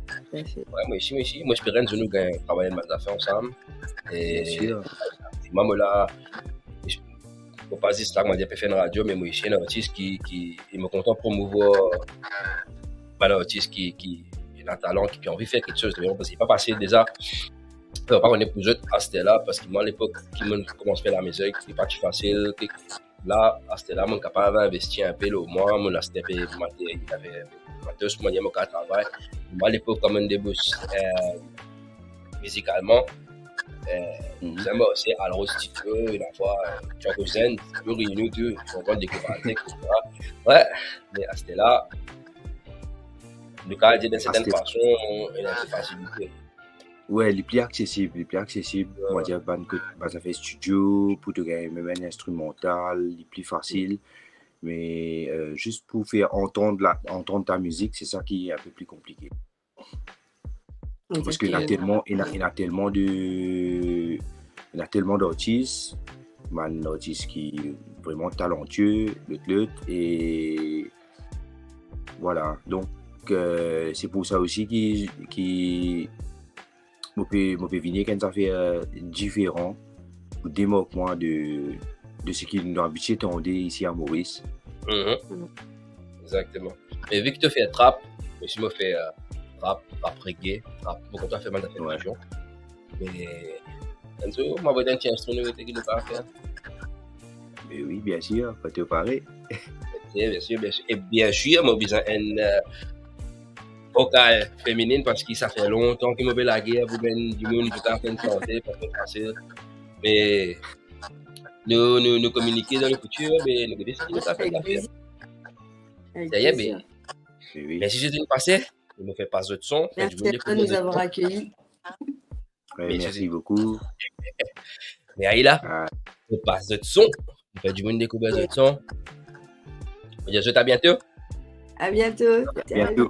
Tout à fait. Ouais, moi aussi, moi aussi. Moi, espere enn zour nou gagn travay enn bann zafer ansam. Bien sûr. Moi, moi la, mo pa zis la, kouma dir, pe fer enn radio, me mo osi enn artis ki, ki, e mo kontan promouvwar bann artis ki, ki ena talan, ki, ki anvi fer kiksoz, parski se pa fasil deza. Bon, pa kone pou zot aster la, parski mwa, lepok ki mo'nn koumans fer lamizik, se pa ti fasil. La, aster la, mo'nn kapav investi enn pe lor mwa, mo'nn aste enn pe mater-, matos, kouma dir, mo kapav travay. Mwa, lepok, kan mo'nn debous, euh, mizikalman, euh, bizin marse, al lor stidio, ena fwa, euh, ti ankor zenn, nou reini tou, ti ankor dekouraze, et cetera. Ouais, me aster la, nou kapav dir, dan sertenn fason, ena enn pe fasilite. Ouais, li pli aksesib, li pli aksesib. Ouais. Kouma dir, bann kot, bann zafer stidio, pou to gagn mem enn instrimantal, li pli fasil. Me, euh, zis pou fer antann la, antann ta mizik, se sa ki enn pe pli konplike. Parski ena telman, ena, ena telman de, ena telman d'artis, bann artis ki vreman talantie, lot, lot, e vwala. Donk, euh, se pou sa osi ki, ki mo pe, mo pe vini ek enn zafer, euh, diferan pou demark mwa de, de seki nou abitie tande isi a Moris. Mhm. Exactement. Me vi ki to fer trap, me si mo fer, euh, trap, trap reggae, trap, mo kontan fer bann zafer fizion. Me enn zour, mo avoy enn ti instru nou ete ki nou kapav fer. Me oui, bien sûr, kan to pare. Bien, bien sir, bien sir. E bien sir, mo bizin enn, euh, vokal feminin, parski sa fer lontan ki mo pe lager pou bann dimoun pou kapav sante, pa tro fasil. Me nou, nou, nou kominike dan lefitir, me nou gete si nou kapav fer. Avek plezir. Avek plezir. Mersi zot inn pase. Nou fer pas zot son, fer dimoun dekouver zot son. Merci à toi de nous avoir accueillis. Ouais, merci beaucoup. Me ayo la, nou pas zot son, nou fer dimoun dekouver zot son. Mo dir zot à bientôt. À bientôt. À bientôt.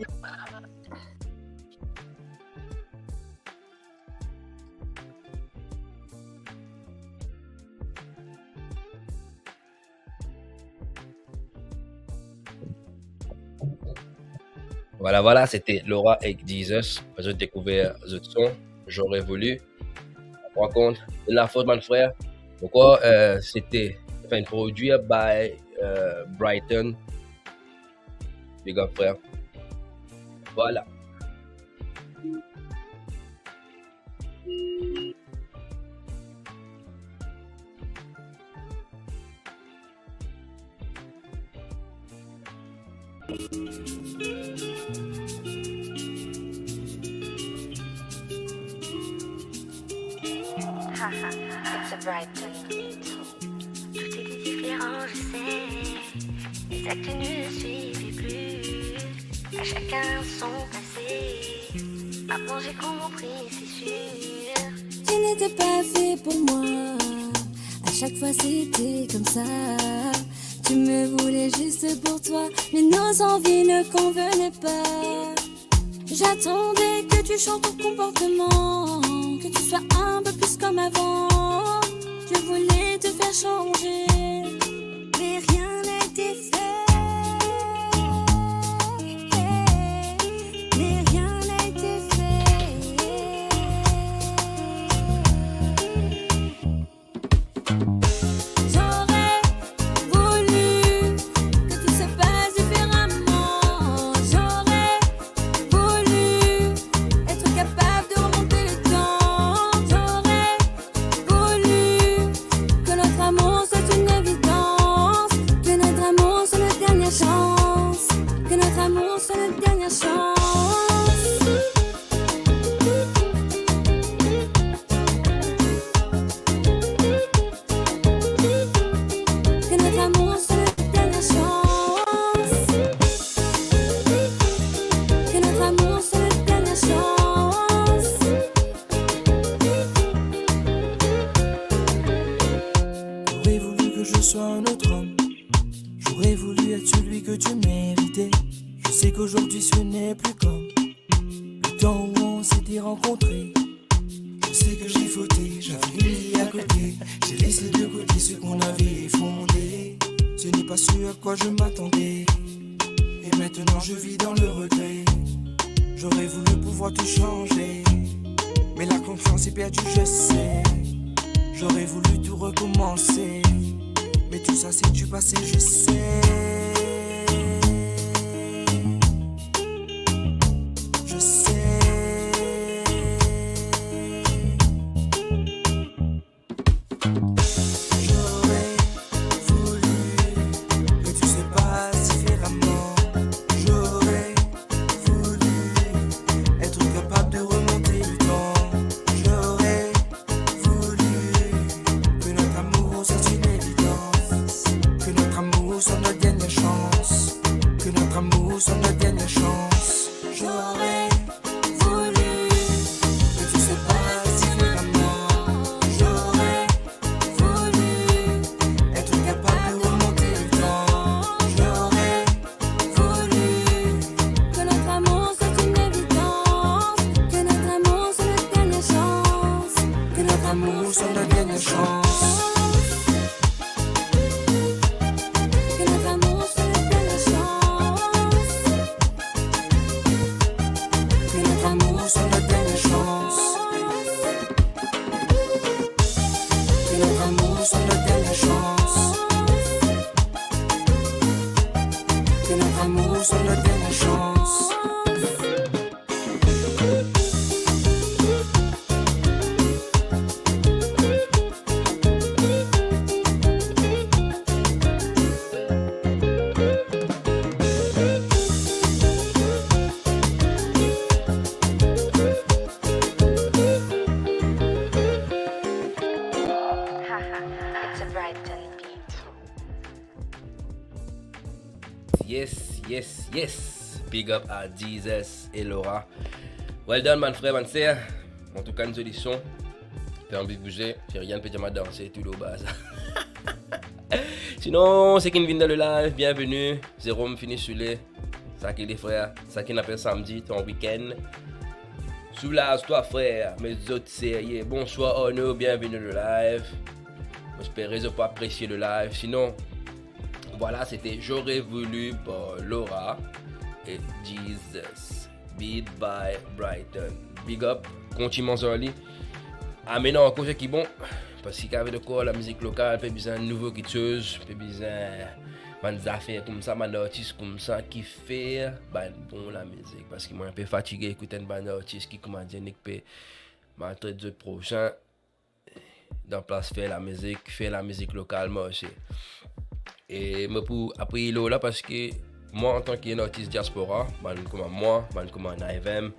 Voilà, voilà, c'était Laura avec Jesus. Zot dekouver zot son, J'aurais voulu. Par contre, la faute, mon frère. Pourquoi, euh, c'était, enfin, produit by, euh, Brighton. Big up, frère. Voilà. Haha, it's a Brighton. Tout est différent, je sais. Les actes ne suivent plus. À chacun son passé. Maintenant j'ai compris, c'est sûr. Tu n'étais pas fait pour moi. À chaque fois c'était comme ça. Tu me voulais juste pour toi, mais nos envies ne convenaient pas. J'attendais que tu changes ton comportement, que tu sois un peu plus comme avant. Je voulais te faire changer, mais rien n'a été fait. Mais rien n'a été fait. J'aurais voulu que tout se passe différemment. J'aurais voulu être capable de remonter le temps. J'aurais voulu que notre amour soit une évidence, que notre amour soit notre dernière chance, que notre amour soit notre dernière chance. Que notre amour soit notre dernière chance. Que notre amour soit notre dernière chance. J'aurais voulu que je sois un autre homme. J'aurais voulu être celui que tu méritais. Je sais qu'aujourd'hui ce n'est plus comme le temps où on s'était rencontrés. Je sais que j'ai fauté, j'avais oublié à côté. J'ai laissé de côté ce qu'on avait fondé. Ce n'est pas ce à quoi je m'attendais. Et maintenant je vis dans le regret. J'aurais voulu pouvoir tout changer. Mais la confiance est perdue, je sais. J'aurais voulu tout recommencer. Mais tout ça c'est du passé, je sais. Je sais. J'aurais voulu que tout se passe différemment. J'aurais voulu être capable de remonter le temps. J'aurais voulu que notre amour soit une évidence, que notre amour soit notre dernière chance, que notre amour soit notre dernière chance. J'aurais voulu que tout se passe différemment. J'aurais voulu être capable de remonter le temps. J'aurais voulu que notre amour soit une évidence, que notre amour soit notre dernière chance, que notre amour soit notre dernière chance. Que notre amour soit notre dernière chance. Que notre amour soit notre dernière chance. Que notre amour soit notre dernière chance. Que notre amour soit notre dernière chance. Yes, yes, yes. Big up à Jesus et Laura. Well done, bann frer, bann ser. Antouka, enn zoli son. Fer anvi bouze. Fer enn pe dir mwa danse, tou lor baz. Sinon, seki vinn dan le live, bienveni. Jérôme fini soule. Sa ki li, frer, sa ki nou apel samdi, ton weekend. Soulaz twa, frer, me zot serye. Bonswar, Arnaud, bienveni le live. Mo espere zot pou apresie le live. Sinon, vwala, sete J'aurais voulu par Laura et Jesus. Beat by Brighton. Big up, kontign manz ar li. Amenn ankor seki bon, parski avek lekor lamizik lokal, pe bizin nouvo kiksoz, pe bizin bann zafer koumsa, bann artis koumsa ki fer bann bon lamizik. Parski mwa, enn pe fatige ekout enn bann artis ki, koumadir, nek pe maltret zot prosin. Dan plas fer lamizik, fer lamizik lokal marse. E mo pou apiye lor la parski mwa, antan ki enn artis diaspora, bann kouma mwa, bann kouma Nivem,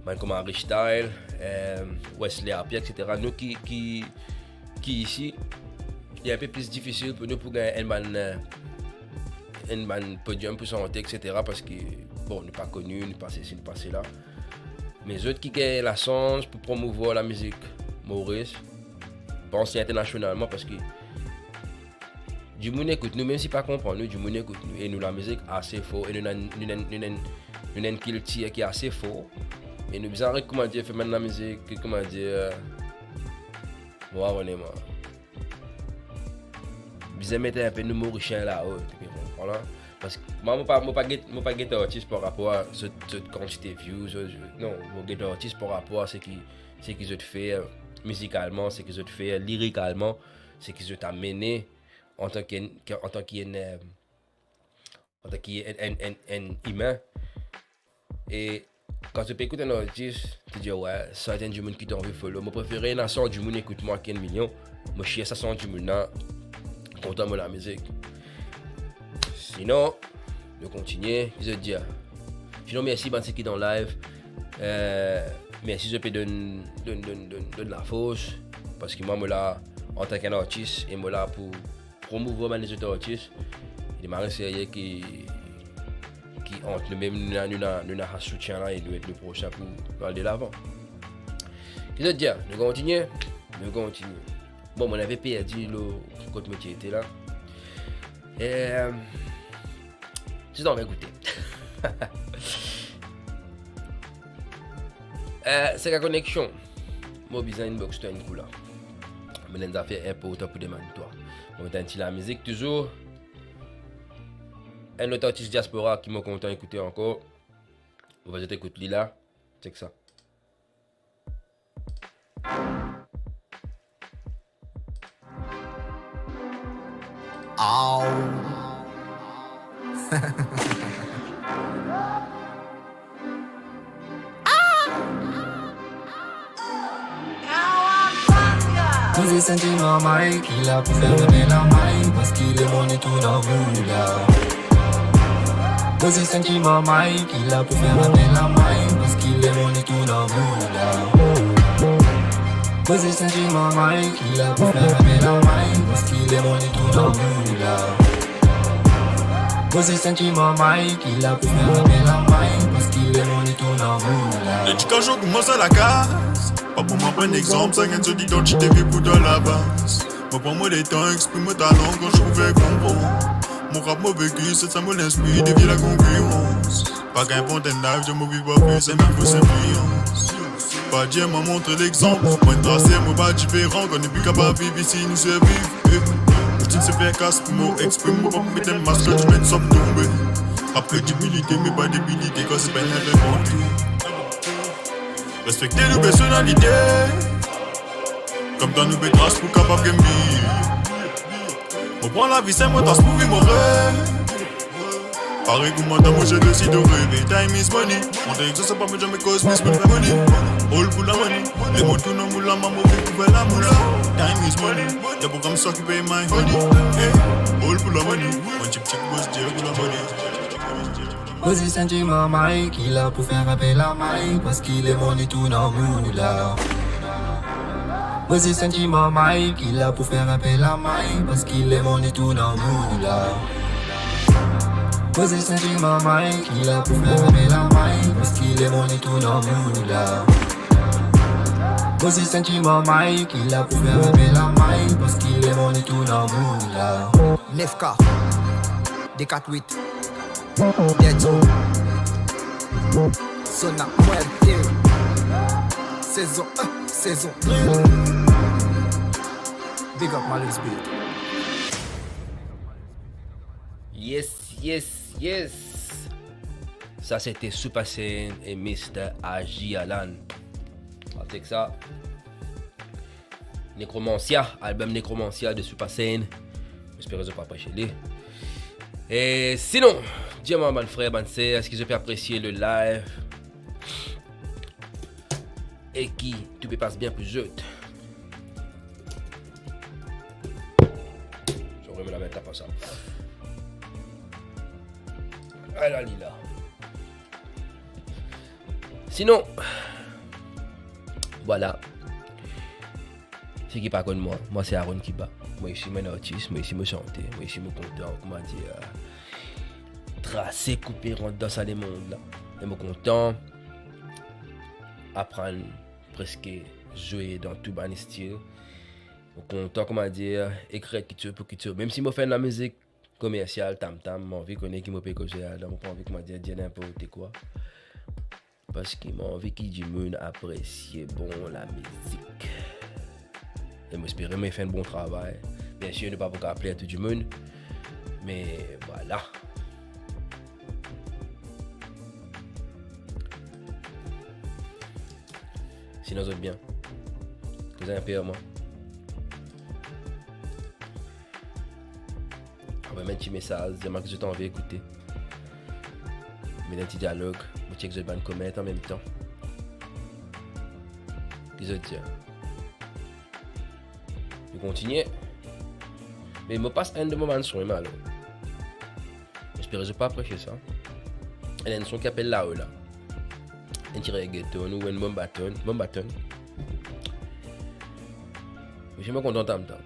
bann kouma Rich Style, eh, Wesley Apia, et cetera, nou ki, ki, ki isi, li enn pe pli difisil pou nou pou gagn enn bann, eh, enn bann podium pou sante, et cetera, parski, bon, nou pa koni, nou pa sesi, nou pa sela. Me zot ki gagn lasans pou promouvwar lamizik Moris, pans li internasionalman, parski dimoun ekout nou, mem si pa konpran nou, dimoun ekout nou, e nou lamizik ase for, e nou ena, nou ena, nou ena, nou ena enn kiltir ki ase for, e nou bizin aret, koumadir, fer bann lamizik ki, koumadir, eh, mwa, mo, bizin met enn pe nou Morisien lao, to pe konpran la. Parski mwa, mo pa, mo pa get, mo pa get artis par rapor a zot, zot kantite views, zot, zot, non, mo get artis par rapor a seki, seki zot fer mizikalman, seki zot fer lirikalman, seki zot amene antan ki enn, antan ki enn, eh, antan ki enn, enn, enn, enn imin. E kan to pe ekout enn artis, to dir, "Wey, sa enn dimoun ki to anvi follow." Mo prefere ena san dimoun ekout mwa ki enn milion. Mo sir sa san dimoun la kontan mo lamizik. Sinon, nou kontigne, ki zot dir? Sinon, mersi bann seki dan live. Eh, mersi zot pe donn, donn, donn, donn, donn lafors. Parski mwa, mo la antan ki enn artis, e mo la pou promouvwar bann lezot artis. Li mari serye ki, ki ant nou mem, nou ena, nou ena, nou ena sa soutien la e nou ed nou prosin pou, pou al delavan. Ki zot dir? Nou kontigne? Nou kontigne. Bon, mo enn pe perdi lor kot mo ti ete la. Eh, ti dan ekoute. Eh, Sega Connection. Mo bizin inbox twa enn kou la. Mo ena enn zafer inportan pou demann twa. Mo met enn ti lamizik touzour. Enn lot artis diaspora ki mo kontan ekoute ankor. Mo va zet ekout li la. Check sa. Aw. Poze sentiman, Mike, li la pou fer enpe lamay, parski lemond li tou dan boula. Poze sentiman, Mike, li la pou fer enpe lamay, parski lemond li tou dan boula. Poze sentiman, Mike, li la pou fer enpe lamay, parski lemond li tou dan boula. Poze sentiman, Mike, li la pou fer enpe lamay, parski lemond li tou dan boula. Ledikasion koumans dan lakaz, pa pou mwa pran exanp, sa enn zot idantite pe pou dan labaz. Mo pran mo letan, exprim mo talan kan zot pou fer konpran. Mo rap, mo veki, se sa mo linspir, devie lakonkirans. Pa gagn pran enn live, zot mo viv pa plis, se mem fos infliyans. Pa dir mwa montre lexanp, mwa enn traser, mo pa diferan, kan nou pi kapav viv isi, nou servi. Eh, mo stil se fer kas pou mo exprim, mo pa pou met enn mask, kan ti met sot tonbe. Rap kredibilite, me pa debilite, kan se pa enn invant. Respekte nou personalite. Koumsa nou pe tras pou kapav gagn bi. Mo pran lavi, se mo tras pou viv mo rev. Parey kouma dan mo zet osi to reve. Time is money. Montre exanp, sa pa mo zame koz, plis mo fer money. All pou la money. Lemond tourn an moula, ma mo viv pou fer lamoula. Time is money. Y'a program sa ki pey my honey. Eh, all pou la money. Mwa enn ti, ti boss, dir pou la money. Poze sentiman, Mike, li la pou fer enpe lamay, parski lemond li tou dan boula. Poze sentiman, Mike, li la pou fer enpe lamay, parski lemond li tou dan boula. Koze santiman, Mike, li la pou fer enpe lamay, parski ler money tourn an boul la. Koze santiman, Mike, li la pou fer enpe lamay, parski ler money tourn an boul la. Nef K, de kat wit, Dead Zone, Zona Muerte, sezon enn, sezon de. Big up Malice Beat. Yes, yes, yes. Sa sete Super Saiyan e Mister A J Alan. Avek sa, Necromancia, album Necromancia de Super Saiyan. Mo espere zot pa apresie li. E sinon, dir mwa bann frer, bann ser, eski zot pe apresie le live? E ki tou pe pas bien pou zot? Zot remet lamem, tap sa. Ala li la. Sinon, vwala. Seki pa konn mwa, mwa se Aaron Kiba. Mwa isi mo enn artis, mwa isi mo sante, mwa isi mo kontan, kouma dir, trase, koupe, rant dan sa lemond la. E mo kontan aprann preske zwe dan tou bann stil. Mo kontan, kouma dir, ekrir kiksoz pou kiksoz. Mem si mo fer lamizik komersial, tam tam, mo anvi kone ki mo pe koze ladan, mo pa anvi, kouma dir, dir ninport kwa. Parski mo anvi ki dimoun apresie bon lamizik. E mo espere mo fer enn bon travay. Biensir, nou pa pou kapav pler tou dimoun. Me vwala. Sinon, zot bien? Koz enpe ar mwa. Anvoy mwa enn ti mesaz, dir mwa ki zot anvi ekoute. Met enn ti dialog, mo chek zot bann comment anmemtan. Ki zot dir? Nou kontigne. Me mo pas enn de mo bann son, alor. Mo espere zot pa apresie sa. Enn, enn son ki apel Lao La. Enn ti reggaeton ou enn Moombahton, Moombahton. Misie, mo kontan tam tam.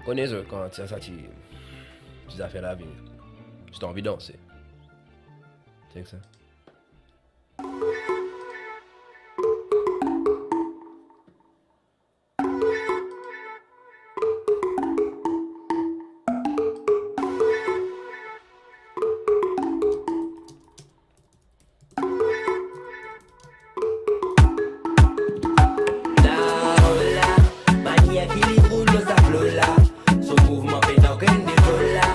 Kone zot kan ti sa ti, ti zafer la vini. Zot anvi danse. Chek sa. Manier ki li roul lor sa flo la, so mouvman pena okenn defo la.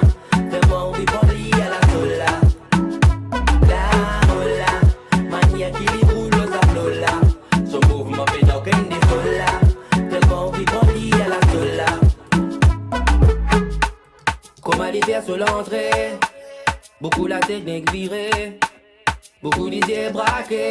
Fer mwa anvi pran li a la sola. La, oh la, manier ki li roul lor sa flo la, so mouvman pena okenn defo la. Fer mwa anvi pran li a la sola. Kouma li fer so lantre, boukou lateknik vire, boukou lizie brake,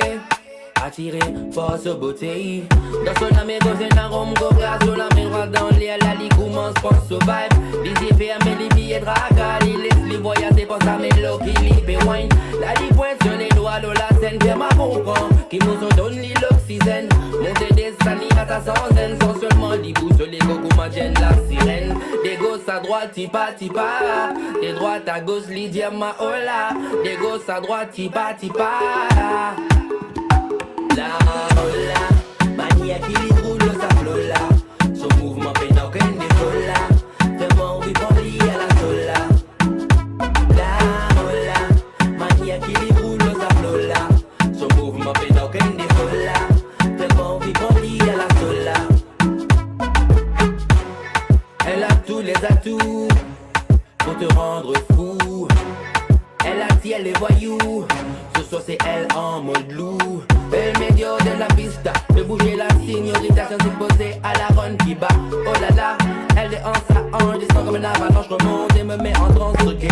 atire par so bote. Dan so lame goz ena rom koka, so lame drwat dan ler la, li koumans pran so vibe. Lizie ferme, li bliye traka, li les li vwayaze par sa melo ki li pe wine. La li pwint so ledwa lor lasenn, fer mwa konpran ki mo son donn li loksizenn. Monte desann li a sa sanzenn, sanselman li bouz so lego kouma enn lasirenn. De gos a drwat, tipa tipa, de drwat a gos, li dir mwa ola. De gos a drwat, tipa tipa. La, oh la, manier ki li roul lor sa flo la, so mouvman pena okenn defo la. Fer mwa anvi pran li a la sola. La, oh la, manier ki li roul lor sa flo la, so mouvman pena okenn defo la. Fer mwa anvi pran li a la sola. Elle a tous les atouts pour te rendre fou. Elle attire les voyous, ce soir c'est elle en mode loup. Elle met du ordre dans la pista, fait bouger la signorita, sans se poser à la ronne qui bat. Oh là là, elle déhanche sa hanche, descend comme une avalanche, remonte et me met en transe, ok.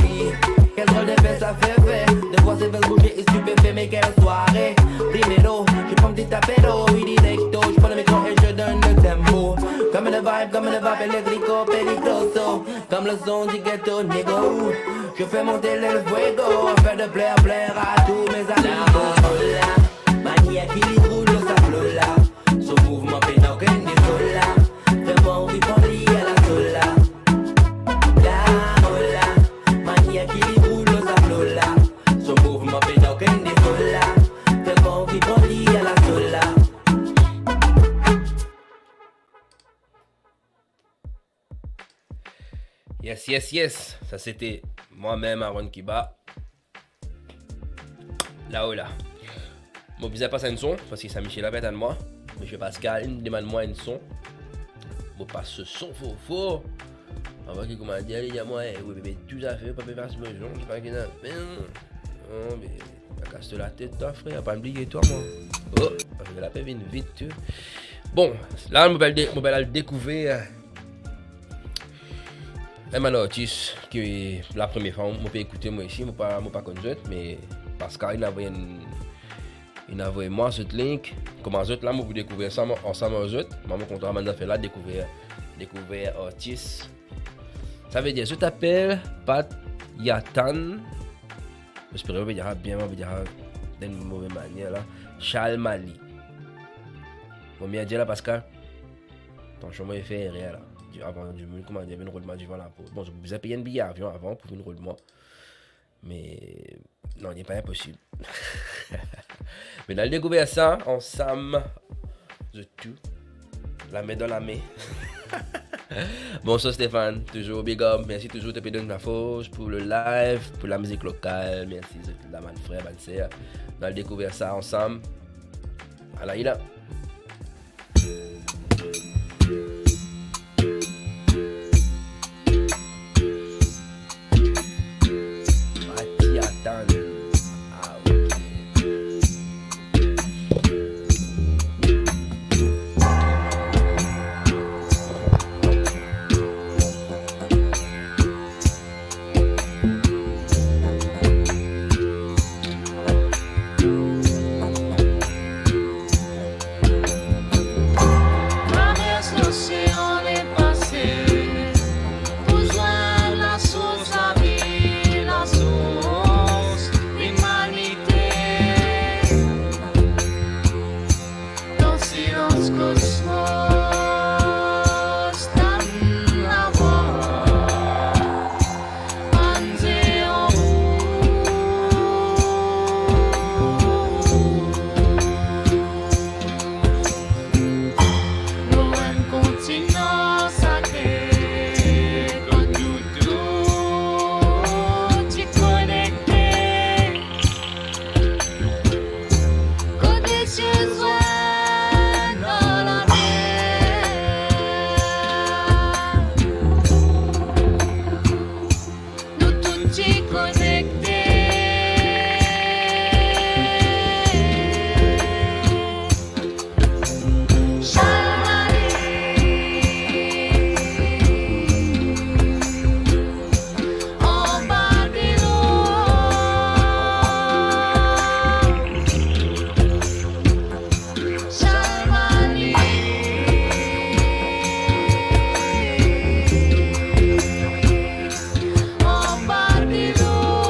Quel drôle d'effet ça fait, fait de voir ses fesses bouger et stupéfait, mais quelle soirée. Primero, je prends un petit apéro, il dit recto, je prends le micro et je donne le tempo. Comme une vibe, comme une vape électrico, peligroso. Comme le son du ghetto, nego. Je fais monter le fuego, afin de plaire, plaire à tous mes amis. La, oh la, manier ki li roul lor sa flo la, so mouvman pena okenn defo la. Fer mwa anvi pran li a la sola. La, oh la, manier ki li roul lor sa flo la, Yes, yes, sa sete mwa mem, Aaron Kiba. Lao la. Mo bizin pas enn son, parski sa misie la pe atann mwa. Misie Pascal, li demann mwa enn son. Mo pas so son for for. Avan ki kouma dir, li dir mwa, "Eh, wi, bebe, tou zafer, pa pe pas mo son, pa gagn lapenn." Non, me pa kas to latet, twa, frer, pa bliye twa, mwa. Oh, afek la pe vinn vit, tou. Bon, la, mo pe al de-, mo pe al dekouver, eh, enn bann artis ki la premie fwa mo pe ekoute, mwa isi, mo pa, mo pa konn zot, me Pascal, inn avoy enn, inn avoy mwa zot link. Kouma zot la, mo pou dekouver sa ansam ar zot. Mwa, mo kontan bann zafer la, dekouver, dekouver artis. Savedir, zot apel Pat Yatan. Mo espere mo pe dir sa bien, mo pe dir sa dan enn move manier la. Charles Mali. Mo bien dir la, Pascal. Atansion, mo fer erer la. Di-, avan dimoun kouma dir, vinn rod mwa divan laport. Bon, zot bizin pey enn biye avion avan pou vinn rod mwa. Me non, li pa inposib. Me nou al dekouver sa ansam, zot tou, lame dan lame. Bonswar Stéphane, touzour big up, mersi touzour to pe donn lafors pou le live, pou lamizik lokal, mersi zot la, bann frer, bann ser. Nou al dekouver sa ansam. Ala li la. Mati atann. Ah, ok. Travers losean lepase pou zwinn lasours lavi, lasours limanite. Dan silans kosmos tann lavwa bann zean. Lor enn kontinan sakre, kot nou tou ti konekte. Kot lesiel zwinn ar lamer, nou tou ti konekte. Charles Mali, anba delo. Charles Mali, anba delo.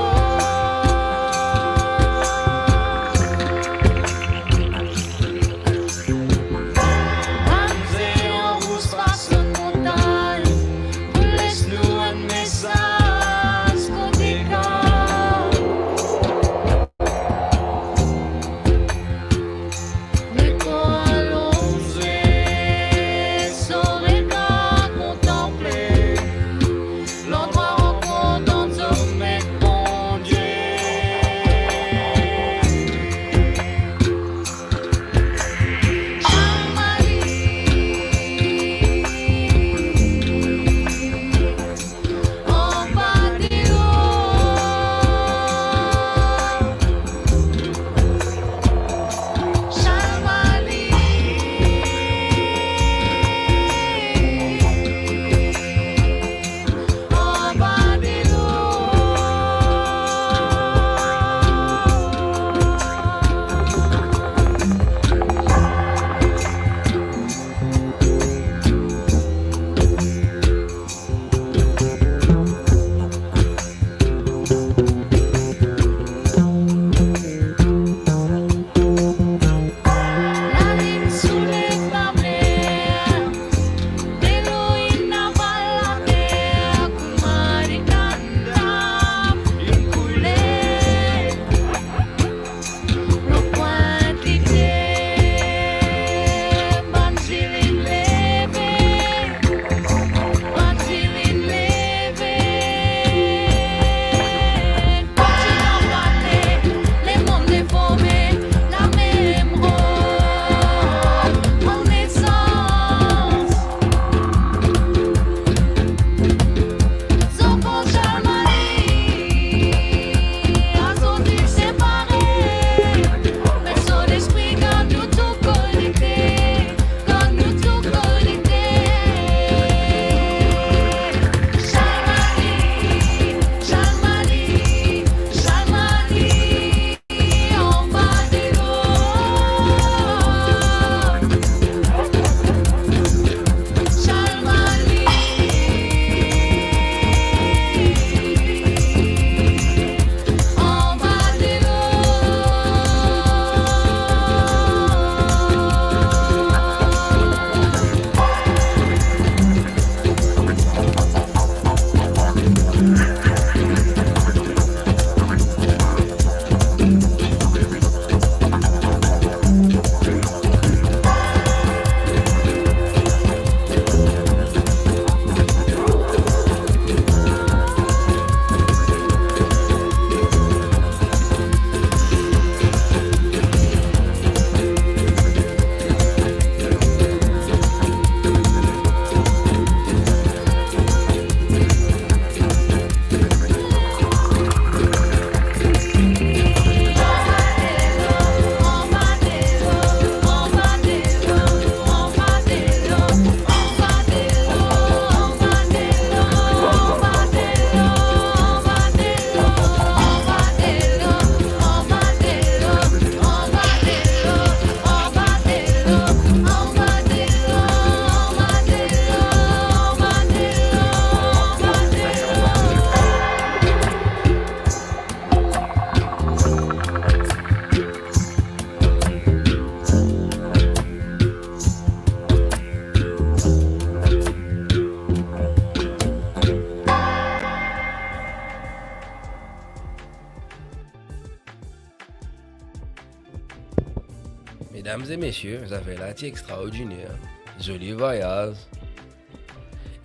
Medam e mesie, zafer la ti extraordiner. Zoli vwayaz.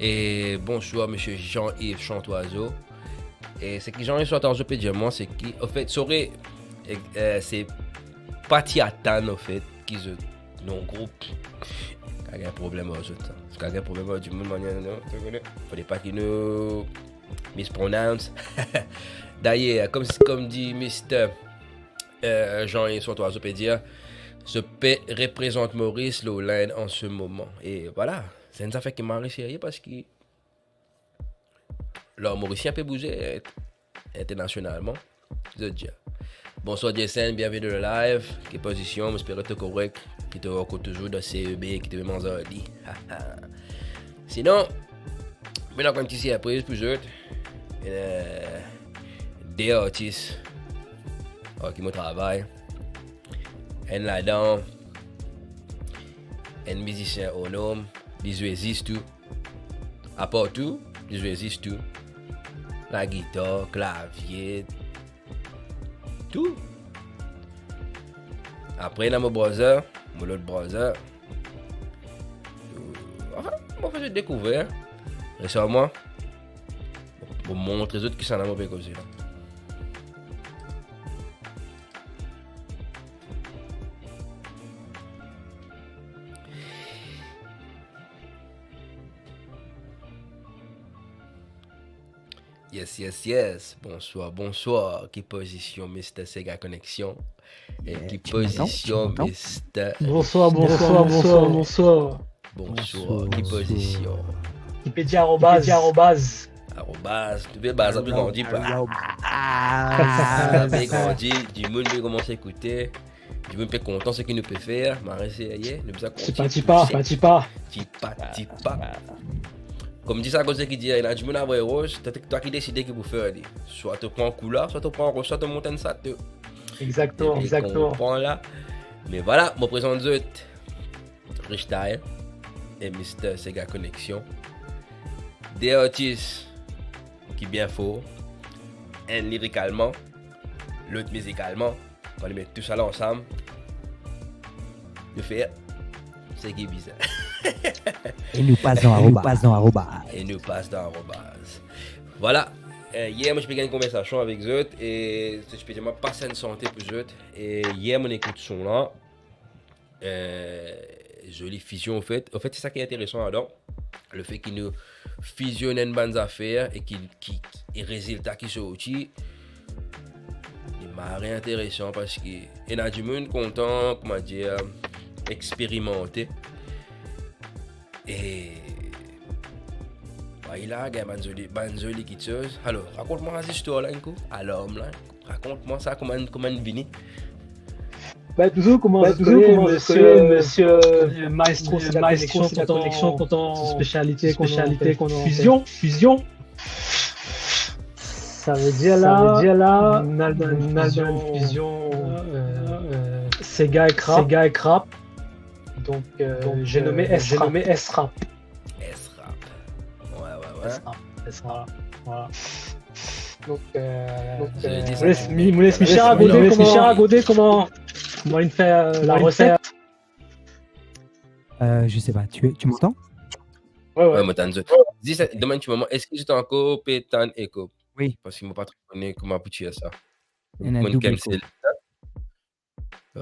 E bonswar, misie Jean-Yves Chantoiseau. E seki Jean-Yves Chantoiseau pe dir mwa, seki, anfet, sore, e, e, se pa ti atann, anfet, ki zot non group. Kapav gagn problem ar zot, sa. Kapav gagn problem ar dimoun, manier, non, to kone. Fode pa ki nou mispronounce. Dayer, kom, kom di mister, e, Jean-Yves Chantoiseau pe dir, zot pe reprezant Moris lor line an se moman. E vwala, se enn zafer ki mari serye, parski lor Morisien pe bouze, e, internasionalman. Zot dir. Bonswar Jason, bienveni dan le live. Ki pozision? Mo espere to korek, ki to ankor touzour dan C E B, ki to pe manz ar li. Sinon, mo ena enn ti sirpriz pou zot. E, de artis ar ki mo travay. Enn ladan, enn mizisien o nom, li zwe zis tou. Apar tou, li zwe zis tou. Lagitar, klavie, tou. Apre, ena mo brother, mo lot brother. Anfin, mo fer zot dekouver. Res ar mwa, mo montre zot kisannla mo pe koze la. Yes, yes, yes. Bonswar, bonswar. Ki pozision, mister Sega Connection? E ki pozision, mister... Bonswar, bonswar, bonswar, bonswar. Bonswar, ki pozision? Ki pe dir arobaz, ki pe dir arobaz. Arobaz, nou pe baz, nou pe grandi pa. Arobaz. Nou pe grandi, dimoun pe koumans ekoute. Dimoun pe kontan seki nou pe fer, mari serye, nou bizin kontign pouse. Tipa, tipa, tipa. Tipa, tipa. Kom di sa koze ki dir, ena dimoun avoy roz, twa, twa ki deside ki pou fer li. Swa to pran koulwar, swa to pran roz, swa to mont enn sato. Exakteman, exakteman. Konpran la. Me vwala, mo prezant zot Rich Style e mister Sega Connection. De artis ki bien for, enn lirikalman, lot mizikalman. Kan nou met tousala ansam, nou fer seki bizin. E nou pas dan arobaz. E nou pas dan arobaz. Vwala. E, yer, mo ti pe gagn konversasion avek zot e zot ti pe dir mwa pas enn sante pou zot. E yer, mo ekout son la. E, zoli fizion, anfet. Anfet, se sa ki interesan ladan. Lefet ki nou fizionn enn bann zafer e ki, ki, e rezilta ki sorti, li mari interesan parski ena dimoun kontan, koumadir, experimante. E, vwala, gagn bann zoli, bann zoli kitsoz. Alor, rakont mwa zistwar la enn kou. Alor, la, rakont mwa sa, kouma, kouma vini. Ben, touzour, kouma, ben, touzour, kouma, misie, misie, euh, maestro, euh, c'est la maestro, connexion, c'est la pourtant, connexion, pourtant, son spécialité, son spécialité, qu'on appelle fusion, fusion. Ça veut dire là, ça veut dire là, on a une fusion, euh, euh, Sega et Crap. Sega et Crap. Donc, euh, donc, j'ai nommé, euh, S-Rap. J'ai nommé S-Rap. S-Rap. Ouais, ouais, ouais. S-Rap, S-Rap, voilà. Donc, euh, donc, euh, mo les, mo les Michel rakonte kouma, kouma li fer, euh, la recette. Euh, je sais pas, tu, tu m'entends ? Ouais, ouais. Ouais, mo tann zot. Zis, donn mwa enn ti moman, eski zot ankor pe tann eko ? Oui. Parski mo pa tro kone kouma pou tir sa. Ena doub eko.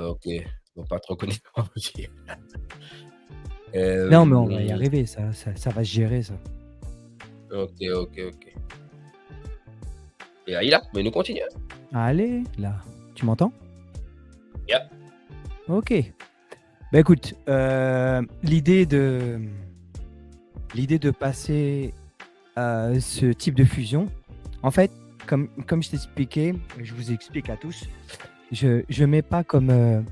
Ok, mo pa tro kone kouma pou tir. Euh, non, mais on va y arriver, ça, ça, ça va se gérer, ça. Ok, ok, ok. E ayi la, me nou kontigne. Allez, là. Tu m'entends ? Yep. Ok. Ben écoute, euh, l'idée de, l'idée de passer euh, ce type de fusion. En fait, comme, comme je t'expliquais, je vous explique à tous, je, je mets pas comme, euh,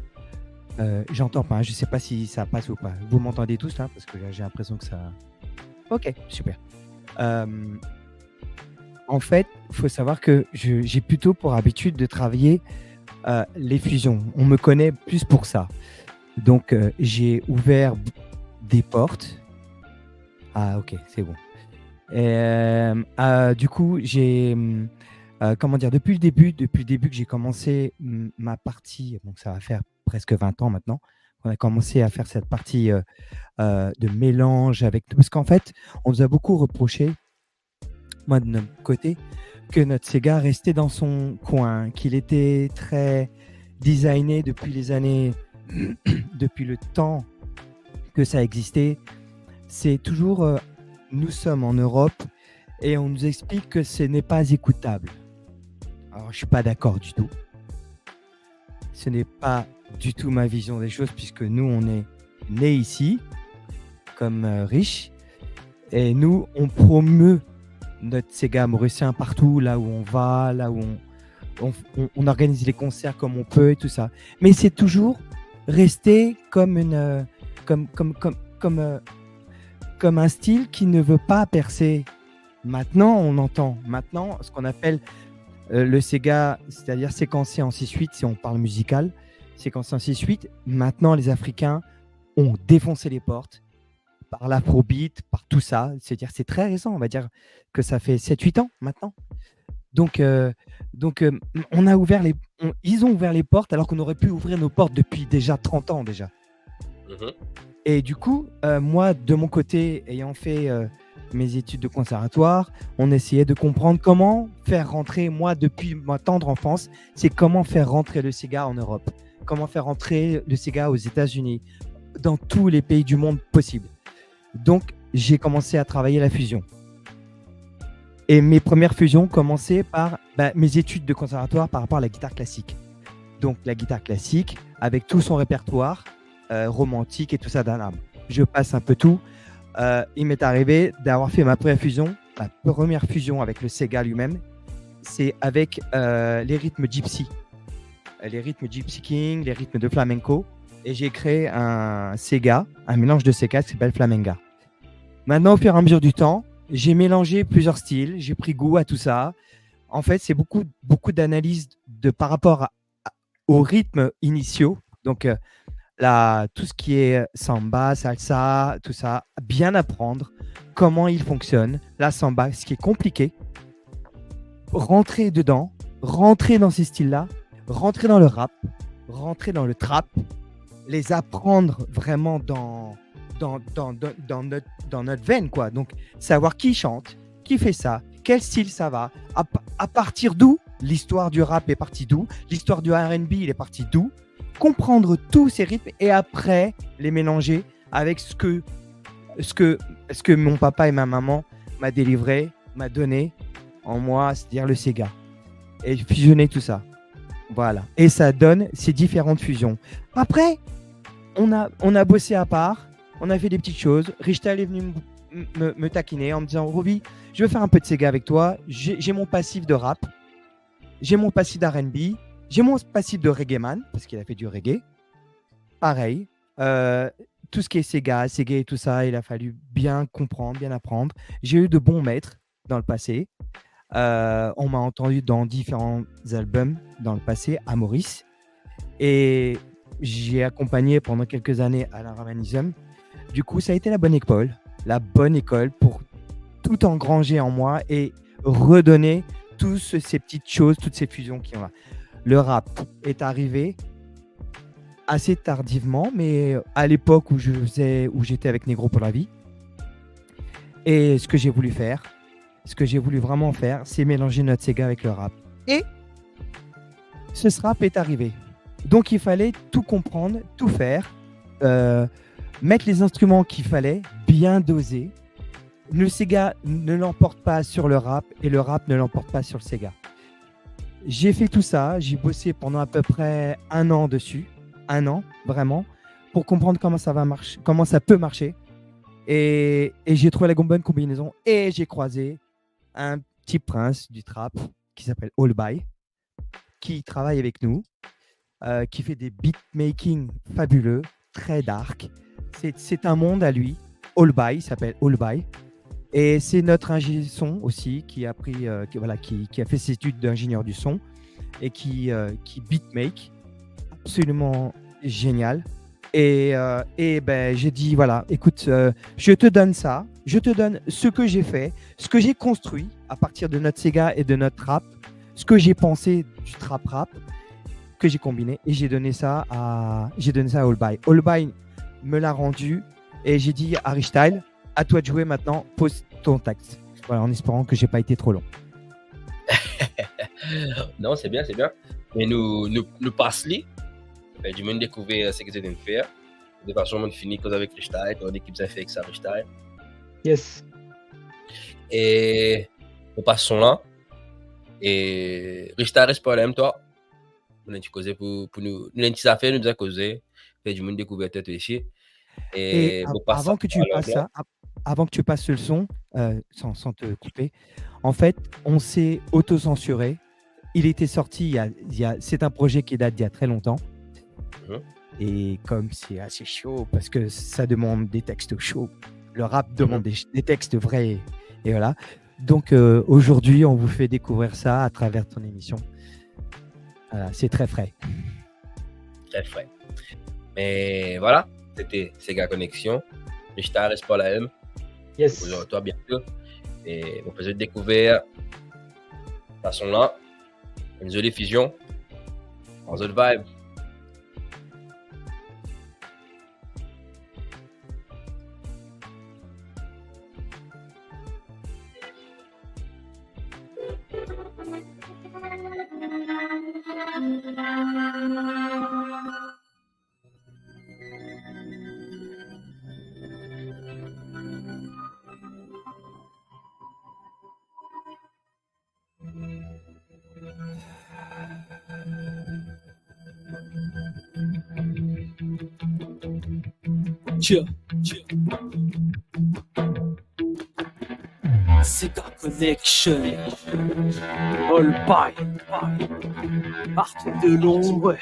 euh, j'entends pas, hein, je sais pas si ça passe ou pas. Vous m'entendez tous là ? Parce que là, j'ai l'impression que ça... Ok, super. Euh, en fait, il faut savoir que je, j'ai plutôt pour habitude de travailler, euh, les fusions. On me connaît plus pour ça. Donc, euh, j'ai ouvert des portes. Ah, ok, c'est bon. Euh, euh, du coup, j'ai, hum, euh, comment dire, depuis le début, depuis le début que j'ai commencé, hum, ma partie, donc ça va faire presque vingt ans maintenant, qu'on a commencé à faire cette partie euh, euh, de mélange avec nous. Parce qu'en fait, on nous a beaucoup reproché, moi de notre côté, que notre séga restait dans son coin, qu'il était très designé depuis les années, depuis le temps que ça existait. C'est toujours, euh, nous sommes en Europe et on nous explique que ce n'est pas écoutable. Alors, je suis pas d'accord du tout. Ce n'est pas du tout ma vision des choses, puisque nous, on est nés ici, comme euh, riches, et nous, on promeut notre séga mauricien partout, là où on va, là où on, on, on- on organise les concerts comme on peut et tout ça. Mais c'est toujours resté comme une, euh, comme, comme, comme, comme, euh, comme un style qui ne veut pas percer. Maintenant, on entend maintenant ce qu'on appelle euh, le séga, c'est-à-dire séquencé en six huit, si on parle musical, séquencé en six huit. Maintenant, les Africains ont défoncé les portes par l'afrobeat, par tout ça. C'est-à-dire, c'est très récent, on va dire que ça fait sept huit ans maintenant. Donc, euh, donc euh, on a ouvert les, on- ils ont ouvert les portes alors qu'on aurait pu ouvrir nos portes depuis déjà trente ans déjà. Mhm. Et du coup, euh, moi, de mon côté, ayant fait euh, mes études de conservatoire, on essayait de comprendre comment faire rentrer, moi, depuis ma tendre enfance, c'est comment faire rentrer le séga en Europe, comment faire rentrer le séga aux États-Unis, dans tous les pays du monde possible. Donc, j'ai commencé à travailler la fusion. Et mes premières fusions commençaient par bah, mes études de conservatoire par rapport à la guitare classique. Donc, la guitare classique, avec tout son répertoire euh, romantique et tout ça dans l'âme. Je passe un peu tout. Euh, il m'est arrivé d'avoir fait ma première fusion, ma première fusion avec le séga lui-même, c'est avec euh, les rythmes gypsy. Euh, les rythmes Gypsy King, les rythmes de flamenco. Et j'ai créé un séga, un mélange de séga qui s'appelle Flamenga. Maintenant, au fur et à mesure du temps, j'ai mélangé plusieurs styles, j'ai pris goût à tout ça. En fait, c'est beaucoup, beaucoup d'analyses de, par rapport à- à- aux rythmes initiaux. Donc, euh, là, tout ce qui est samba, salsa, tout ça, bien apprendre comment il fonctionne. La samba, ce qui est compliqué, rentrer dedans, rentrer dans ces styles-là, rentrer dans le rap, rentrer dans le trap, les apprendre vraiment dans, dans, dans, dans, dans notre, dans notre veine, quoi. Donc, savoir qui chante, qui fait ça, quel style ça va, à, pa- à partir d'où l'histoire du rap est partie d'où, l'histoire du R and B, il est parti d'où, comprendre tous ces rythmes et après les mélanger avec ce que, ce que, ce que mon papa et ma maman m'a délivré, m'a donné en moi, c'est-à-dire le séga. Et fusionner tout ça. Voilà. Et ça donne ces différentes fusions. Après, on a, on a bossé à part, on a fait des petites choses. Richta est venu me, me- me taquiner en me disant, Roby, je veux faire un peu de séga avec toi. J'ai j'ai mon passif de rap, j'ai mon passif d'R and B, j'ai mon passif de reggae man, parce qu'il a fait du reggae. Pareil, euh, tout ce qui est séga, séga et tout ça, il a fallu bien comprendre, bien apprendre. J'ai eu de bons maîtres dans le passé. Euh, on m'a entendu dans différents albums dans le passé à Maurice. Et j'ai accompagné pendant quelques années Alain Ramanism. Du coup, ça a été la bonne école, la bonne école pour tout engranger en moi et redonner toutes ces petites choses, toutes ces fusions qui ont là. Le rap est arrivé assez tardivement, mais à l'époque où je faisais, où j'étais avec Négro pour la vie, et ce que j'ai voulu faire, ce que j'ai voulu vraiment faire, c'est mélanger notre séga avec le rap. Et ce rap est arrivé. Donc il fallait tout comprendre, tout faire, euh, mettre les instruments qu'il fallait, bien doser. Le séga ne l'emporte pas sur le rap et le rap ne l'emporte pas sur le séga. J'ai fait tout ça, j'ai bossé pendant à peu près un an dessus, un an, vraiment, pour comprendre comment ça va marcher, comment ça peut marcher. Et, et j'ai trouvé la bonne combinaison et j'ai croisé un petit prince du trap qui s'appelle Olbay, qui travaille avec nous, euh, qui fait des beatmaking fabuleux, très dark. C'est c'est un monde à lui. Olbay, il s'appelle Olbay. Et c'est notre ingé son aussi qui a pris, euh, qui, voilà, qui, qui a fait ses études d'ingénieur du son et qui, euh, qui beatmake. Absolument génial. Et, euh, et ben, j'ai dit, voilà, écoute, euh, je te donne ça, je te donne ce que j'ai fait, ce que j'ai construit à partir de notre séga et de notre trap, ce que j'ai pensé du trap rap, que j'ai combiné et j'ai donné ça à, j'ai donné ça à Olbay. Olbay me l'a rendu et j'ai dit à Richtyle, à toi de jouer maintenant, pose ton texte. Voilà, en espérant que j'ai pas été trop long. Non, c'est bien, c'est bien. Mais nous, nous, nous passe li. Euh, du moins découvrir ce que c'est de faire. De toute façon, on finit cause avec Richtyle, quand on équipe ça fait avec ça, Richtyle. Yes. E nou pas son la. E Richtyle, res par la mem twa. Nou ena ti koze pou, pou nou, nou ena ti zafer, nou bizin koze, fer dimoun dekouver twa osi. Et av- avant que tu passes ça, av- avant que tu passes le son, euh, sans, sans te couper, en fait, on s'est auto-censuré. Il était sorti, il y a, il y a- c'est un projet qui date d'il y a très longtemps. Mhm. Et comme c'est assez chaud, parce que ça demande des textes chauds, le rap demande des, des textes vrais, et voilà. Donc euh, aujourd'hui, on vous fait découvrir ça à travers ton émission. Voilà, c'est très frais. Très frais. Mais voilà, c'était Sega Connexion. Richtyle, res par la mem. Yes. Nous retrouvons bientôt. Et on peut découvrir façon là. Une jolie fusion. Dans une vibe. Sega Connexion. Olbay. Parti de l'ombre.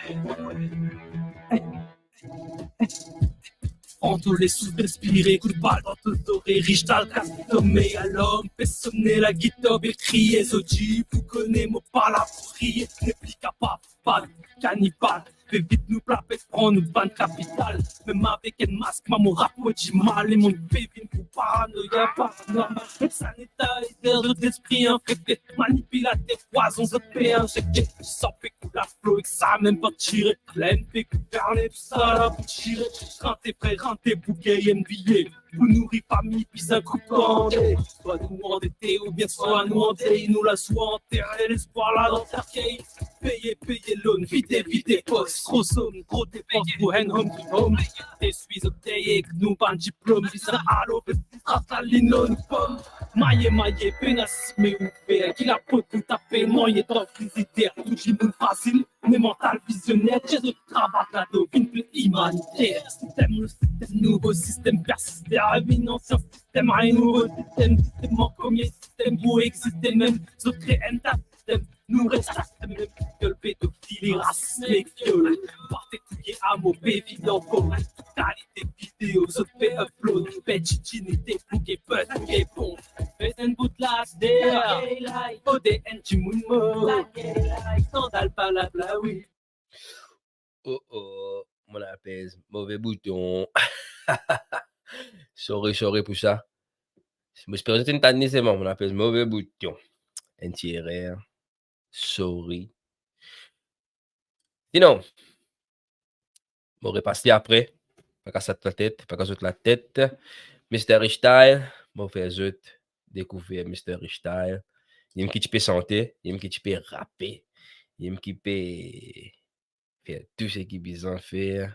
Pran to lesouf, respire, kout bal dan to zore, Richtyle kas to meyer lom, pe sone lagitar, pe kriye, zot dir pou kone mo pa la pou riye, nepli kapav, bal, kanibal, pe vit nou plapet, pran nou bann kapital, mem avek enn mask, mamo rap mo dimal, lemonn pe vinn pou paranoya, paranormal, sanitizer zot lespri, infekte, manipilater, pwazon zot pe injekte, san pe koul a flo, ek sa mem pa tire, Len pe gouverne, tousala pou tire, rante fre, rante bouke, enn biye pou nouri fami, bizin kout kande. Swa nou andete oubien swa nou andey, nou lazwa antere, lespwar la dan serkey. Peye, peye loan, vide, vide pos, gro som, gro depans pou enn home to home. Eswi zot deryer ek nou bann diplom, bizin al ofis, tras lalinn lor nou pom. Maye, maye, pena sime ouver, ki lapot pou tape, manye dan frizider, tou dimoun fazil. Me mantal vizioner, ti zot travay kado, vinn pli imaniter. Sistem, le sistem, nouvo sistem, persiste, vinn ansien sistem, enn nouvo sistem, sistem, premie sistem pou existe mem, zot kre enn ta sistem, nou res sistem mem, viol, pedofili, rasism ek viol, parti touye, amo pe viv ankor, kalite video, zot pe upload, pe titinite, pou ke pep, pou ke bon. Fer enn bout lader, ode enn dimoun mor. Skandal, palabla, wi. Oh oh, mo lapez move bouton. Sorry, sorry pou sa. Mo espere zot inn tann li selman, mo lapez move bouton. Enn ti erer. Sorry. Sinon, mo repas li apre. Pa kas latet, pa kas zot latet. Mister Richtyle, mo fer zot dekouver Mister Richtyle. Li mem ki ti pe sante, li mem ki ti pe rape, li mem ki pe fer tou seki bizin fer.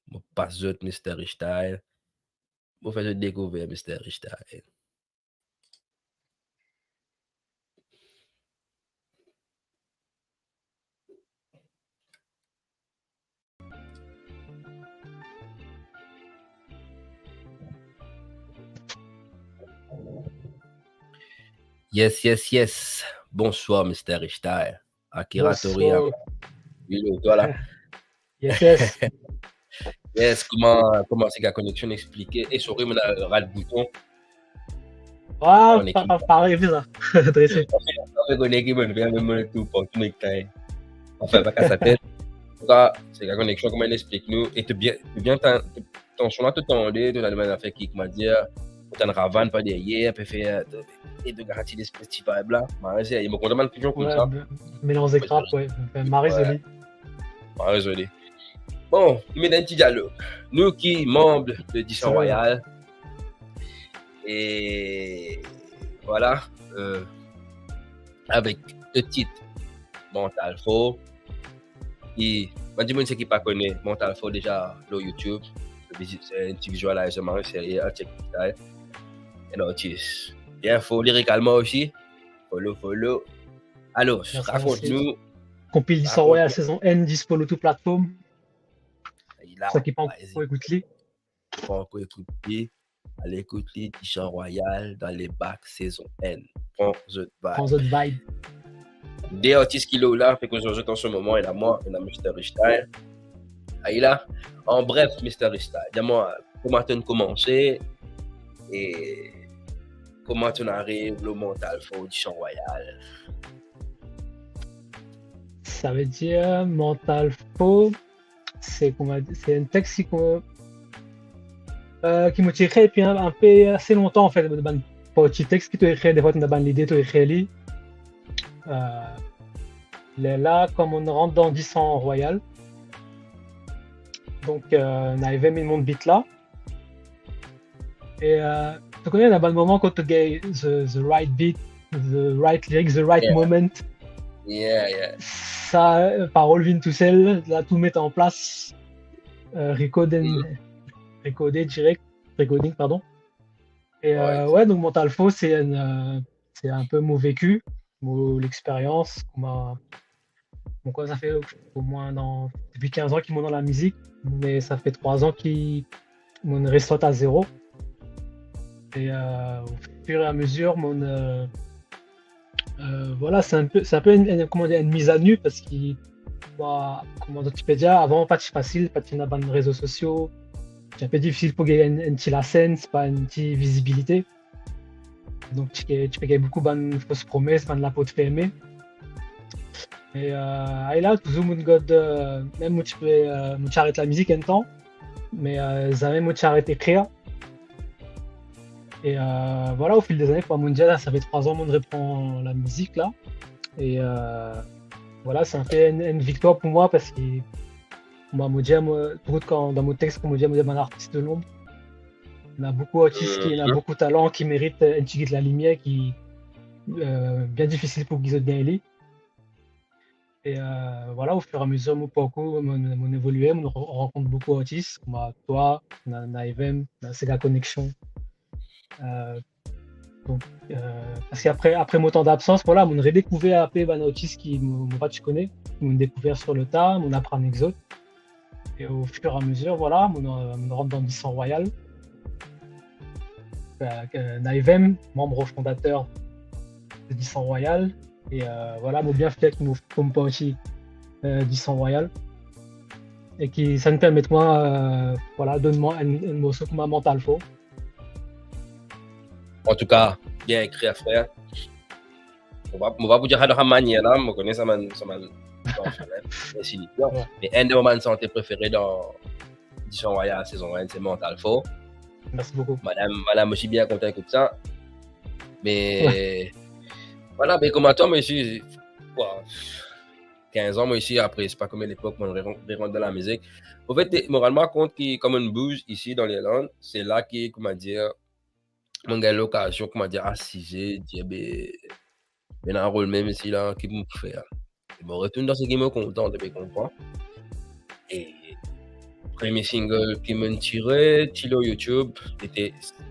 Mo pas zot Mister Richtyle. Mo fer zot dekouver Mister Richtyle. Yes, yes, yes. Bonswar, Mister Richtyle. Akira Toriyama. Hello, twa la? Yes, yes. Yes, kouma, kouma Sega Connexion explike? E sorry, mo ena rat bouton. Wow, pa, pa, pa arive sa. Drese. Anfen, anfen, konnen ki mo fer, mem mo tou, pou tou nek tay. Anfen, pa kas latet. Antouka, Sega Connexion, kouma li explik nou, e to bien, to bien, to, to, tansion la, to tande, to tann bann zafer ki, kouma dir, to tann Ravan par deryer, pe fer, e to gard ti lespri ti vibe la. Mari, se, mo kontan bann fusion koumsa. Melanz ek rap, ouais. Enfin, mari zoli. Mwa rezone. Bon, nou met enn ti dialog. Nou ki manb de Disan Royal. E vwala, euh, avek le tit Mental For. E bann dimoun seki pa kone Mental For deza lor YouTube, vizit, se enn ti vizualizer, mari serye, al check out li. Enn artis bien for lirikalman osi. Follow, follow. Alor, rakont nou. Konpil Disan Royal sezon enn dispo lor tou platform. Seki pa ankor ekout li, pa ankor ekout li, al ekout li, Disan Royal dan le bak sezon enn. Pran zot vibe. Pran zot vibe. De artis ki lor la, fek koz ar zot an se moman, ena mwa, ena Mister Ristyle. Ayo la, an bref, Mister Ristyle, dir mwa, kouma to'nn koumanse, e kouma to'nn ariv lor Mental For Disan Royal? Savedir Mental For, se kouma, se enn text ki, kouma, euh, ki mo ti ekrir depi enn, enn pe ase lontan, anfet, bann parti text ki to ekrir, defwa to ena bann lide, to ekrir li. Euh, lerla, kan mo rant dan Disan Royal, donk, euh, Naevem inn mont beat la. E, euh, to kone, ena bann moman kot to gagn the, the right beat, the right lyrics, the right moment. Yeah, yeah. Sa, euh, parol vinn tousel, la tou met an plas, euh, record and, recorded direct, recording, pardon. E, euh, ouais, donk Mental For, se enn, euh, se enn pe mo veki, mo lexperyans, kouma, bon, kouma sa fer omwin dan, depi kinz an ki mo dan lamizik, me sa fer trwa an ki mo restart a zero. E, euh, au fur et à mesure, mo, euh, euh, vwala, se enn pe, se enn pe enn, enn, kouma dir, enn miz a ni, parski, ba, kouma ti pe dir, avan pa ti fasil, pa ti ena bann rezo sosio, ti enn pe difisil pou gagn enn, enn ti lasenn, pa enn ti vizibilite. Donk, ti pe, ti pe gagn boukou bann fos promes, bann laport ferme. E, euh, ayo la, touzour mo gard, euh, mem mo ti pe, euh, mo ti aret lamizik enn tan, me, euh, zame mo ti aret ekrir. E, euh, vwala, au fil dezane, kouma mo dir la, sa fer trwa an mo repran lamizik la. E, euh, vwala, se enn pe enn, enn viktwar pou mwa, parski mwa, mo dir, mo, trouv kan dan mo text, kouma mo dir, mo dir bann artis de lonb. Ena boukou artis ki, ena boukou talan ki merit, euh, enn tigit lalimier, ki, euh, bien difisil pou ki zot gagn li. E, euh, vwala, au fur et à mesure mo parkour, mo, mo evolie, mo ra-, rankont boukou artis, kouma twa, ena, ena Evem, ena Sega Connection. Euh, donk, euh, parski apre, apre mo tan dabsans, vwala, mo redekouver enn pe bann artis ki mo, mo pa ti kone, mo dekouver sur le tas, mo aprann ek zot. E au fur et à mesure, vwala, mo, mo rant dan Disan Royal. Euh, euh, Naevem, manb fondater de Disan Royal. E, euh, vwala, mo bien fier ki mo, mo fer parti, euh, Disan Royal. E ki sa inn permet mwa, euh, vwala, donn mwa enn, enn morso kouma Mental For. Antouka, bien ekrir, frer. Mo pa, mo pa pou dir sa dan sa manier la, mo kone sa bann, sa bann, me enn de mo bann sante prefere dan Disan Royal sezon enn, se Mental For. Mersi boukou. Madam, madam osi bien kontan ekout sa. Me, vwala, me kouma twa, mo isi, kwa, kinz an, mo isi, apre, se pa konbien lepok, mo re-, rerant dan lamizik. Anfet, mo rann mwa kont ki, kouma mo bouz isi dan Lirland, se la ki, kouma dir, mo gagn lokazion, kouma dir, asize, dir, be, ena rol mem isi la, ki mo pou fer? E mo retourn dan seki mo kontan, to pe konpran. E premie single ki mo'nn tire, ti lor YouTube, li ti,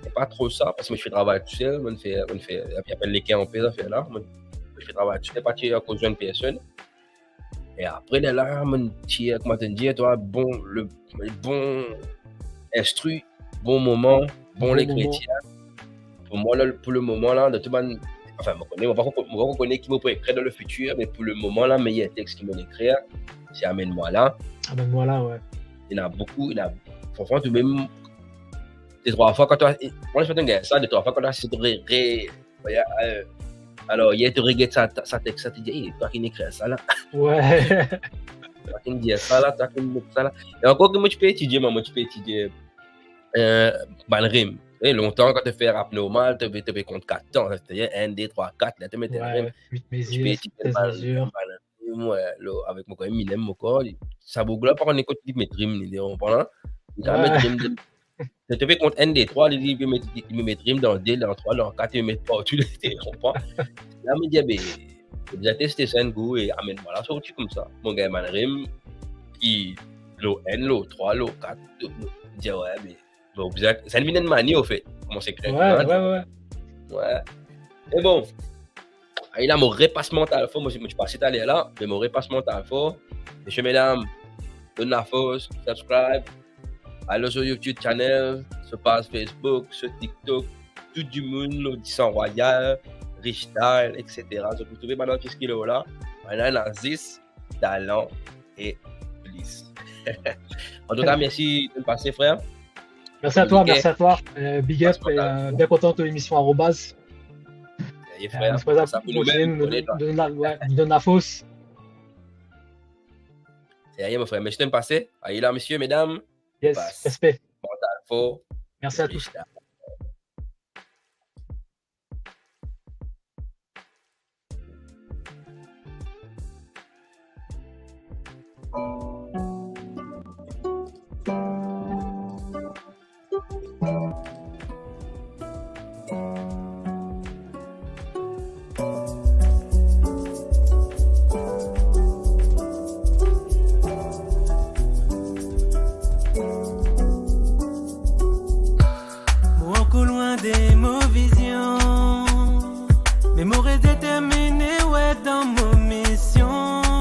ti pa tro sa, parski mo ti pe travay tousel, mo'nn fer, mo'nn fer, apel leke anpe zafer la, mo'nn, mo ti pe travay tousel, pa ti akoz enn personn. E apre, lerla, mo'nn tir, kouma to'nn dir twa, bon, le, bon instru, bon moman, bon lekritir. Pou mwa, la, pou le moman la, dan tou bann, anfin, mo kone, mo pa, mo pa kone ki mo pou ekrir dan lefitir, me pou le moman la, meyer text ki mo'nn ekrir, se Amenn Mwa La. Amenn Mwa La, ouais. Ena boukou, ena, fransman, tou mem, de trwa fwa kan to, e, mwa, mo ti pe gagn sa, de trwa fwa kan to asize, to re, re, alor, yer to reget sa, sa text la, to dir, "E, twa ki'nn ekrir sa la." Ouais. Twa ki'nn dir sa la, twa ki'nn met sa la. E ankor ki mo ti pe etidie, mwa, mo ti pe etidie, euh, bann rim. E lontan, kan to fer rap normal, to pe, to pe kont kat tan, setadir enn, de, trwa, kat, la to met enn rim. Ouais, uit mezir, sez mezir. Bann rim, mwa, lo, avek mo kor, Eminem, mo kor, li, sa boug la pa konn kot li met rim, li, ou konpran la? Li kapav met rim de, to pe kont enn, de, trwa, li, li pe met, li, li met rim dan de, dan trwa, dan kat, li met partou, li, ou konpran? La, mo dir, be, mo bizin teste sa enn kou e amenn mwa la sorti koumsa. Mo gagn bann rim ki lo enn, lo trwa, lo kat, lo, lo, dir, we, be, Bon, bizin, sa vinn enn mani, anfet, koumans ekrir. Wi, wi, wi. Wi. E bon, ala mo repas Mantal For, mo, mo ti pase taler la, me mo repas Mantal For. Mesie, medam, donn lafors, subscribe, al lor so YouTube channel, so paz Facebook, so TikTok, tou dimounn, Lodisan Royal, Richtal, et cetera. Zot pou trouve bann artis ki lor la. Bann la ena zis talan e plis. Antouka, mersi de pase, frer. Mersi a twa, mersi a twa. Euh, big up, euh, bien kontan to emision Arobaz. Sa ye, frer. Euh, nou kontan pou nou mem, nou donn, donn la, wi, nou donn lafors. Sa ye, mo frer. Mersi de pase. Ala, mesie, medam. Yes, respek. Mantal For. Mersi a tous. Mo ankor lwin de mo vizion, me mo res determine, wi, dan mo mision.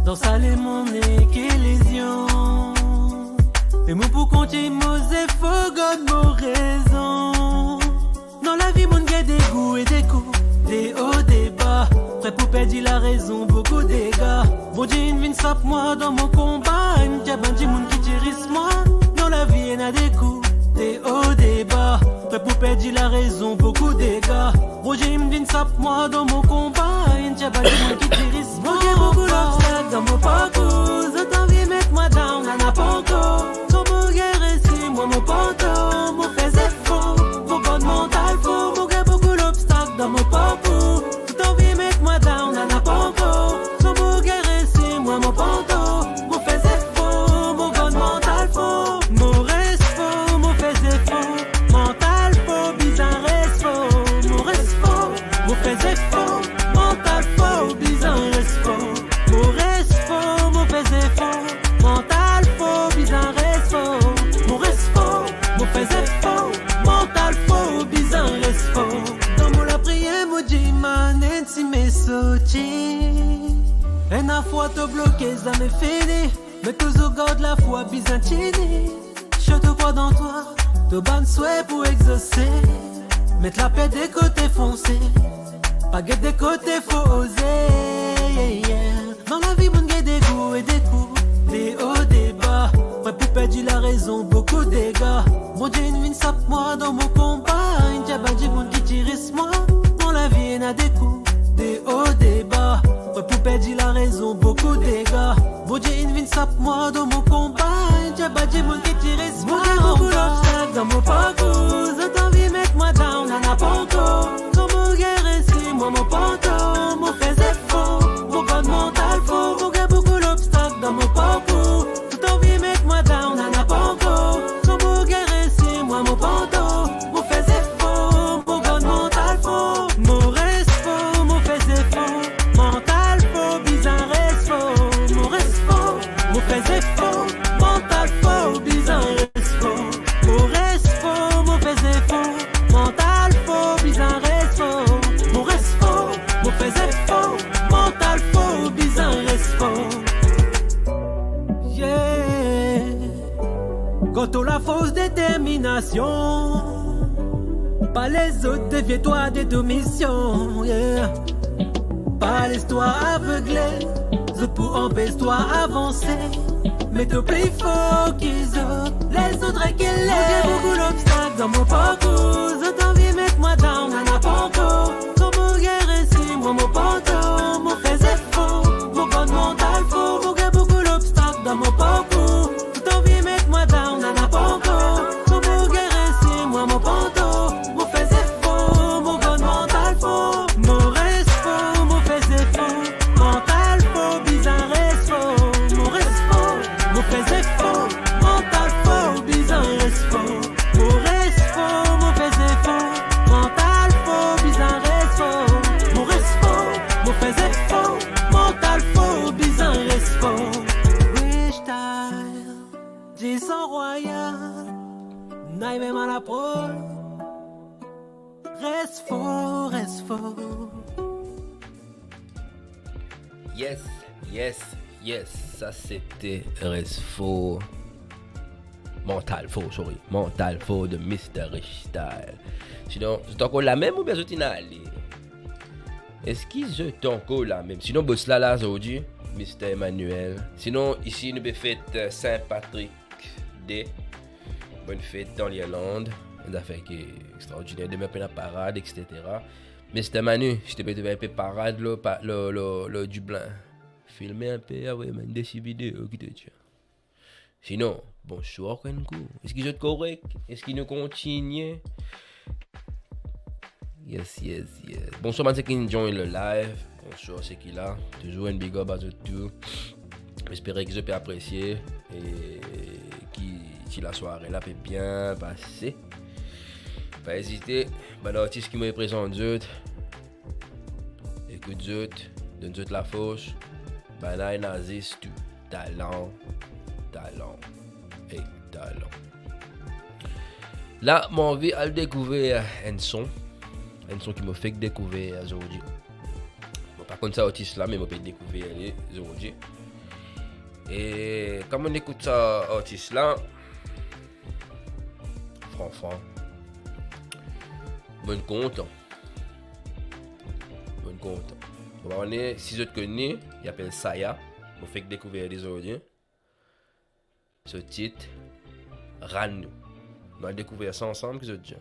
Dan sa lemonn nek ilizion, e mo pou kontign mo zefor, gard mo rezon. Dan lavi, monn gagn de gou e de kou, de o, de ba. Pre pou perdi larezon, boukou dega. Bondie inn vinn sap mwa dan mo konba, inn dir bann dimounn ki ti ris mwa. Dan lavi, ena de kou, de o, de ba. Pre pou perdi larezon, boukou dega. Bondie inn vinn sap mwa dan mo konba, inn dir bann dimounn ki ti ris mwa. Mo gagn boukou lobstak dan mo parkour, zot anvi met mwa down, nana pankor. Kan mo gagn resi, mwa mo pantan, mo fer zefor, mo gard mantal for. Mo gagn boukou lobstak dan mo parkour, zot anvi met mwa down, nana pankor. Kan mo gagn resi, mwa mo pantan, mo fer zefor, mo gard mantal for. Mo res for, mo fer zefor, mantal for, bizin res for. Mo res for, mo fer zefor, mantal for, bizin res for. Mo res for, mo fer zefor, mantal for, bizin res for. Mo res for, mo fer zefor, mantal for, bizin res for. Dan mo lapriyer, mo dimann inn si me sorti. Ena fwa to bloke, zame fini, me touzour gard lafwa, bizin tini. Si to krwar dan twa, to bann swe pou egzose. Met laper de kote, fonse, pa get de kote, fo oze, yeah, yeah. Dan lavi, monn gagn de gou e de kou, de o, de ba. Pre pou perdi larezon, boukou dega. Bondie inn vinn sap mwa dan mo konba, inn dir bann dimounn ki ti ris mwa. Dan lavi, ena de kou, de o, de ba. Pre pou perdi larezon, boukou dega. Bondie inn vinn sap mwa dan mo konba, inn dir bann dimounn ki ti ris mwa. Mo gagn boukou lobstak dan mo parkour, zot anvi met mwa down, nana pankor. Kan mo gagn resi, mwa mo pantan, mo fer zefor, mo gard mantal for. Mo gagn boukou lobstak dan mo parkour, zot anvi met mwa down, nana pankor. Kan mo gagn resi, mwa mo pantan, mo fer zefor, mo gard mantal for. Mo res for, mo fer zefor, mantal for, bizin res for. Mo res for, mo fer zefor, mantal for, bizin res for. Mo res for, mo fer zefor, mantal for, bizin res for. Mo res for, mo fer zefor, mantal for, bizin res for. Yeah. Kan to lafors, determinasion, pa les zot devie twa de to mision, yeah. Pa les twa avegle, zot pou anpes twa avanse. Me to pli for ki zot, les zot rekile. Mo gagn boukou lobstak dan mo parkour, zot anvi met mwa down, nana pankor. Kan mo gagn resi, mwa mo pantan, mo fer zefor, mo gard mantal for. Mo gagn boukou lobstak dan mo parkour, zot anvi met mwa down, nana pankor. Kan mo gagn resi, mwa mo pantan, mo fer zefor, mo gard mantal for. Mo res for, mo fer Yes, yes, yes. Sa sete Res For. Mental For, sorry. Mental For de Mister Rich Style. Sinon, zot ankor lamem oubien zot inn ale? Eski zot ankor lamem? Sinon, bos la, la, zordi, Mister Emmanuel. Sinon, isi, nou pe fet, eh, Saint Patrick Day. Bonn fet an Lirland. Enn zafer ki extraordiner. Demin pena parad, et cetera. Mister Manu, si to pe trouv enn pe parad lor, pa, lor, lor, lor Dublin, filme enn pe, avoy mwa enn de ti video ki to dir. Sinon, bonswar ankor enn kou. Eski zot korek? Eski nou kontigne? Yes, yes, yes. Bonswar bann seki join le live. Bonswar seki la. Touzour enn big up a zot tou. Espere ki zot pe apresie e ki ti lasware la pe bien pase. Pa ezite, bann artis ki mo prezant zot, ekout zot, donn zot lafors. Bann la ena zis tou. Talan, talan, ek talan. La, mo anvi al dekouver enn son, enn son ki mo fek dekouver zordi. Mo pa konn sa artis la, me mo pe dekouver li zordi. E kan mo ekout sa artis la, fran fran, mo kontan. Mo kontan. Mo pa kone si zot konn li, li apel Saya. Mo fek dekouver li zordi. So tit, Rann Nou. Nou al dekouver sa ansam, ki zot dir.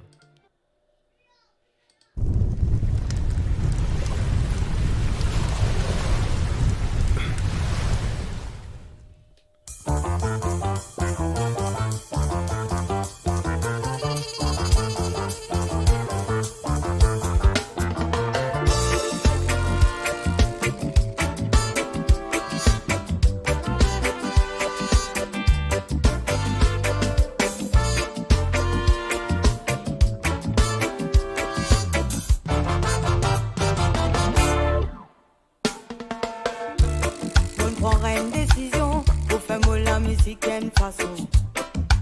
Mo'nn pran enn desizion pou fer mo lamizik enn fason.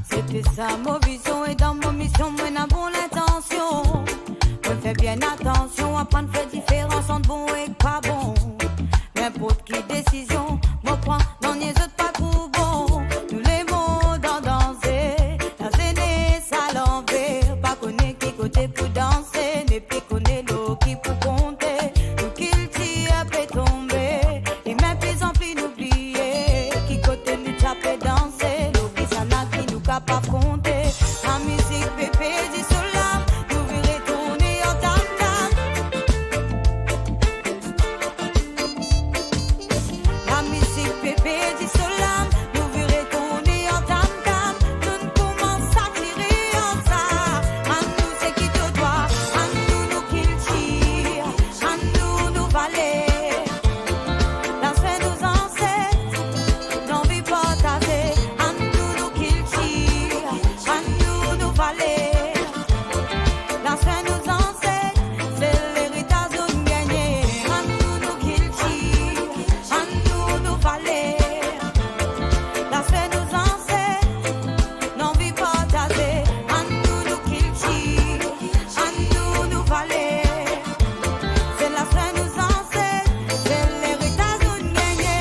Se te sa mo vizion e dan mo mision, mo ena bon lintansion. Mo fer bien atansion, aprann fer diferans ant bon ek pa bon. Ninport ki desizion mo pran, nanye zot pa trouv bon. Tou lemond an danze, lazenes alanver, pa kone ki kote pou danse, nepli kone lor ki pou konte. Nou kiltir pe tonbe, e mem plizanpli nou bliye ki kote nou ti pe danse, lor kisannla ki nou kapav konte. Lamizik pe perdi so lam, nou vire tourne an tam-tam. Lamizik pe perdi so lam, nou vire tourne an tam-tam. Nou'nn koumans satire an sa. Rann nou seki to dwa, rann nou nou kiltir, rann nou nou valer. Laswar nou zanset, nou anvi partaze. Rann nou nou kiltir, rann nou nou valer. Laswar nou zanset, se leritaz nou'nn gagne. Rann nou nou kiltir, rann nou nou valer. Laswar nou zanset, nou anvi partaze. Rann nou nou kiltir, rann nou nou valer. Se laswar nou zanset, se leritaz nou'nn gagne.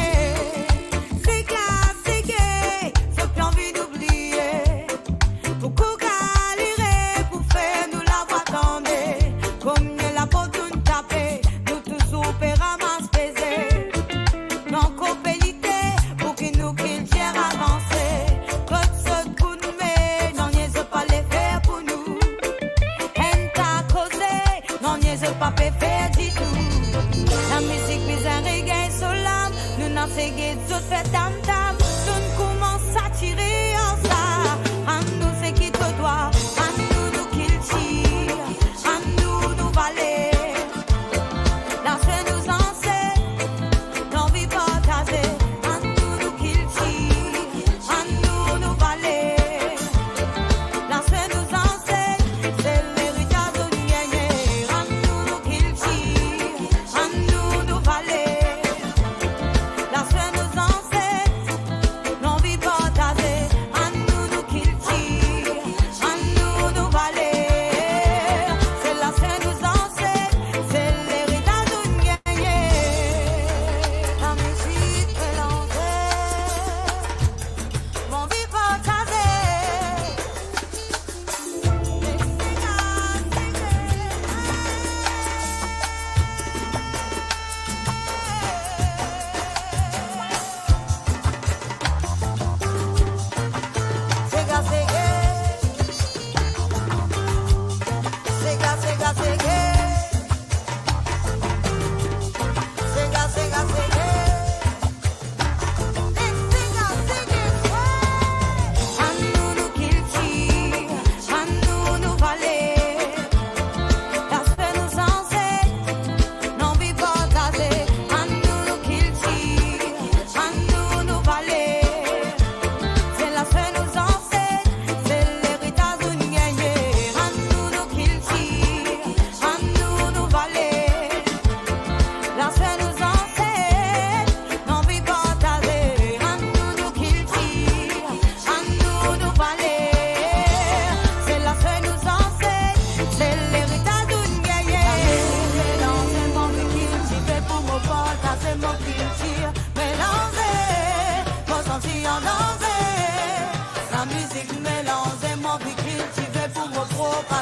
Se klasik, zot anvi nou bliye. Pou kou galere, pou fer nou lavwa tande. Komie laport nou'nn tape, nou touzour pe ramas peze. Nou ankor pe lite pou ki nou kiltir avanse. Kot zot koudme, nanye zot pa le fer pou nou. Enn ta koze, nanye zot pa pe fer ditou. Lamizik bizin regagn so lam, nou ena seki zot fer tam-tam. Nou'nn koumans satire an sa. Rann nou seki to dwa, rann nou nou kiltir, rann nou nou valer. Laswar nou zanset, nou anvi partaze. Rann nou nou kiltir, rann nou nou valer. Laswar nou zanset, se leritaz nou'nn gagne. Rann nou nou kiltir, rann nou nou valer. Laswar nou zanset,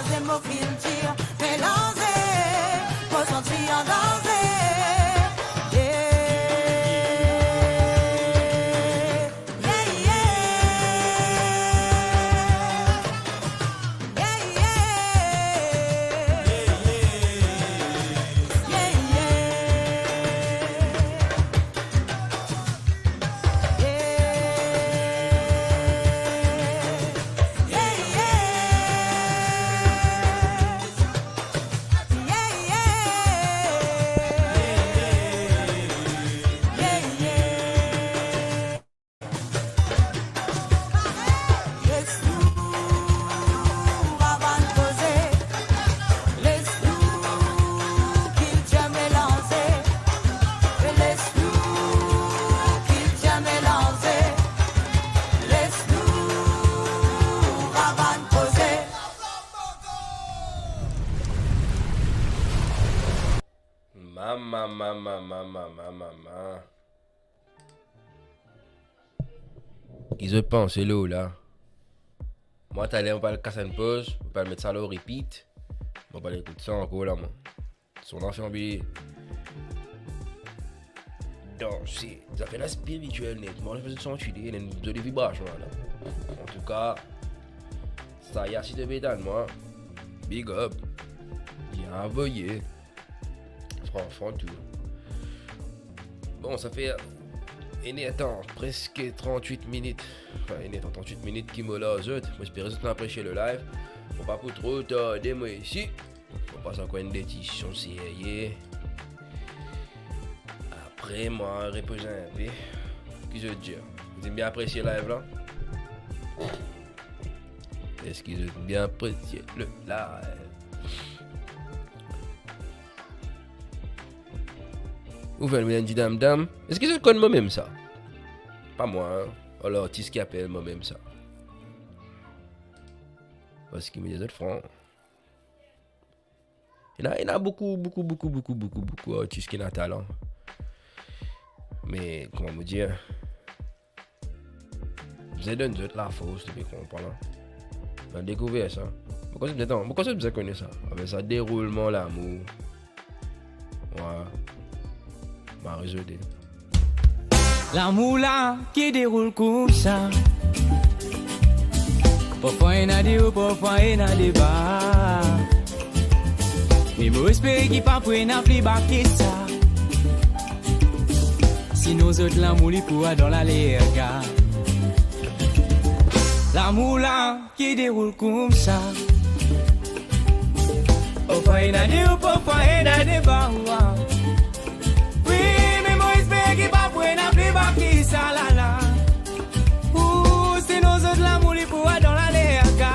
Mo kiltir melanze, mo santi an danze. Yeah. Yeah, yeah. Yeah, yeah. Yeah, yeah. Les nou aprann koze, les nou kiltir melanze, les nou kiltir melanze, les nou aprann koze. Mama, mama, mama, mama, mama. Ki zot panse lor la? Mwa taler mo pou al kas enn poz, mo pou al met sa lor repeat. Mo pou al ekout sa ankor la, mwa. Son la fer anvi danse. Zafer la spiritiel net. Mwa, mo santi li ena enn zoli vibrasion la, la. Antouka, Saya, si to pe tann mwa, big up. Bien avoye. Fran, fran tou. Bon, sa fer enn er tan, preske trant-wit minit. Anfin, enn er tan, trant-wit minit ki mo la zot. Mo espere zot inn apresie le live. Mo pa pou tro tarde, mo isi. Mo pas ankor enn de ti son serye. Apre, mo al repoze inpe. Ki zot dir? Zot inn bien apresie live la? Eski zot inn bien apresie le live? Ou fer mwa enn ti dam dam. Eski zot konn mo mem sa? Pa mwa, hein? Alor, artis ki apel mo mem sa. Parski mo dir zot fran. Ena, ena boukou, boukou, boukou artis ki ena talan. Me, kouma mo dir, bizin donn zot lafors, to pe konpran la. Zot dekouver sa. Mo koz bizin, mo koz bizin kone sa. Avek sa deroulman lamour. Wa. Mari zot. Lamour la ki deroul koumsa. Parfwa ena de o, parfwa ena de ba. Me mo espere ki pa pou ena pli ba ki sa. Sinon zot lamour li pou al dan lalerga. Lamour la ki deroul koumsa. Parfwa ena de o, parfwa ena de ba, wa. Wi, me mo espere ki pa pou ena pli ba ki sa, la, la. Ou, sinon zot lamour li pou al dan lalerga.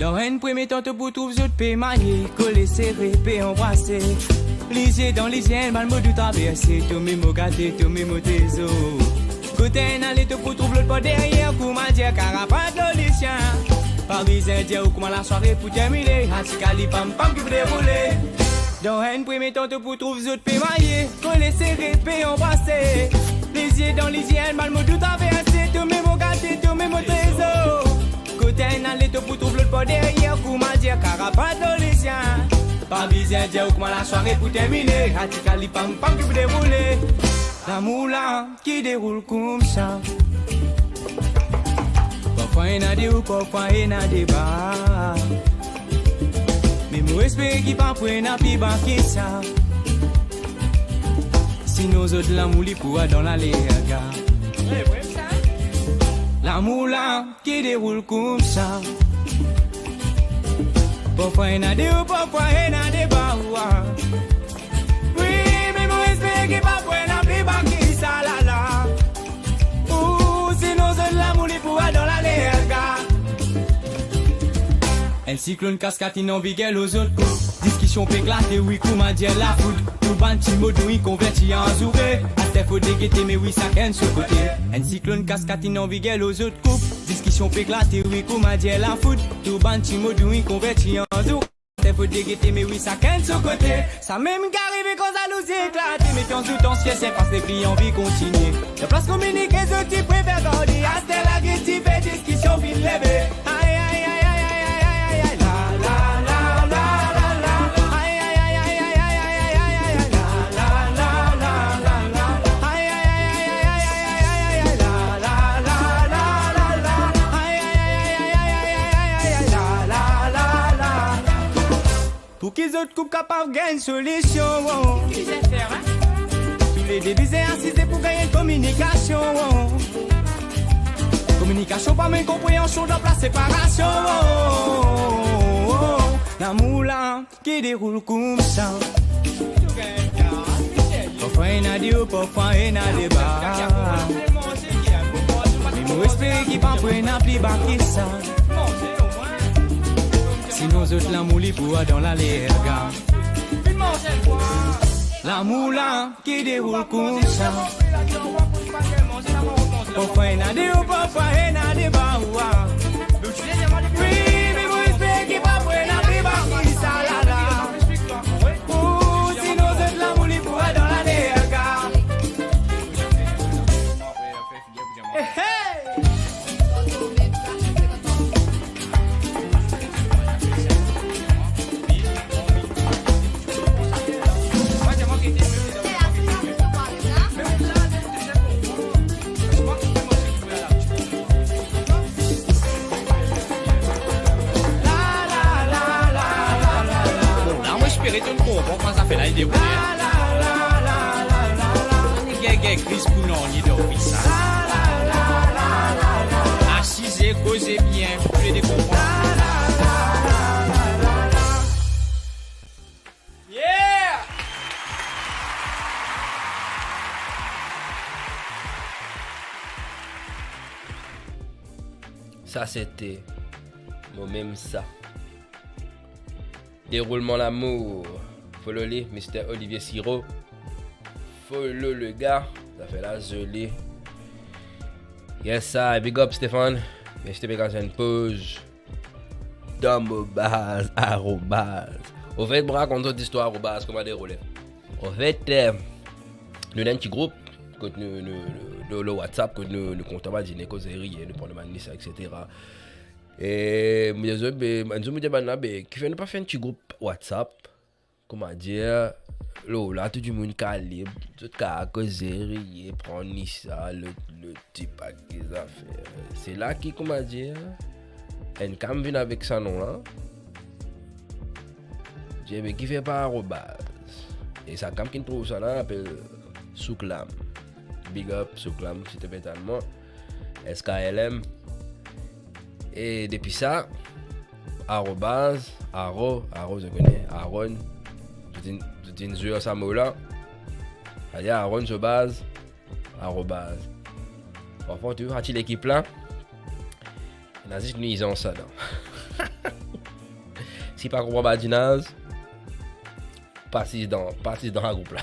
Dan enn premie tan, to pou trouv zot pe marye, kole sere, pe anbrase. Lizie dan lizie, enn bann mo dou traverse, to mem mo gate, to mem mo trezor. Kot inn ale, to pou trouv lot bor deryer, kouma dir karapat lor lisien. Pa bizin dir ou kouma lasware pou termine, atik ali pam pam ki pou deroule. Dan enn premie tan, to pou trouv zot pe marye, kole sere, pe anbrase. Lizie dan lizie, enn bann mo dou traverse, to mem mo gate, to mem mo trezor. Kot inn ale, to pou trouv lot bor deryer, kouma dir karapat lor lisien. Pa bizin dir ou kouma lasware pou termine, atik ali pam pam ki pou deroule. Lamour la ki deroul koumsa. Parfwa ena de o, parfwa ena de ba. Me mo espere ki pa pou ena pli ba ki sa. Sinon zot lamour li pou al dan lalerga. Lamour la ki deroul koumsa. Parfwa ena de o, parfwa ena de ba, wa. Wi, me mo espere ki pa pou ena pli ba ki sa, la, la. Ou, sinon zot lamour li pou al dan lalerga. Enn siklonn kaskad inn anvi gagn lor zot koup. Diskision pe eklate, wi, kouma dir lafoud. Tou bann ti mo dou inn konverti an zoure. Aster fode gete, me wi, sakenn so kote. Enn siklonn kaskad inn anvi gagn lor zot koup. Diskision pe eklate, wi, kouma dir lafoud. Tou bann ti mo dou inn konverti an zoure. Aster fode gete, me wi, sakenn so kote. Samem ki arive kan zalouzi eklate, mefians dout an siel, se paske li anvi kontinie. Liplas kominike, zot ti prefer garde. Aster la gete, ti pe diskision finn leve. Ay, ay, ay, ay, ay. Zot koup kapav gagn solision. Toulede bizin asize pou gagn enn kominikasion. Kominikasion pa mem konpreansion dan plas separasion. Lamour la ki deroul koumsa. Parfwa ena deo, parfwa ena deba. Me mo espere ki pa pou ena pli ba ki sa. Sinon zot lamour li pou al dan lalerga. Lamour la ki deroul koumsa. Parfwa ena deo, parfwa ena deba, wa. Wi, me mo espere ki pa pou ena pli ba ki sa, la, la. Ou sinon zot lamour li pou al dan lalerga. Hey, hey. Bon, la, mo espere to konpran kouma zafer la inn deroule. Gagn, gagn kriz pou nanye dan vi sa. Asize, koze bien, toulede konpran. Yeah! Sa sete mo mem sa. Deroulman lamour. Follow li, Mister Olivier Siro. Follow le gars. Zafer la zoli. Yes, I, big up, Stéphane. Mersi to pe gaz enn poz dan mo baz, arobaz. Anfet, mo rakont zot listwar arobaz, kouma deroule. Anfet, eh, nou dan enn ti group, kot nou, nou, nou, lor, lor WhatsApp, kot nou, nou kontan badine, koze, riye, nou pran nou bann lisa, et cetera. E mo dir zot, be, bann zour mo dir bann la, be, kifer nou pa fer enn ti group WhatsApp, kouma dir, lor la, tou dimoun kapav lib, zot kapav koze, riye, pran lisa, lot, lot ti paket zafer. Se la ki, kouma dir, enn kam vinn avek sa non la. Dir, be, kifer pa arobaz? E sa kam ki trouv sa la, apel Souklam. Big up, Souklam, si to pe tann mwa. S K L M. E depi sa, arobaz, aro, aro, zot kone, Aaron, zot inn, zot inn zwe ar sa mo la. Savedir Aaron, zobaz, arobaz. Parfwa, tou sa ti lekip la, ena zis nwizans ladan. Si pa konpran badinaz, pa asiz dan, pa asiz dan sa group la.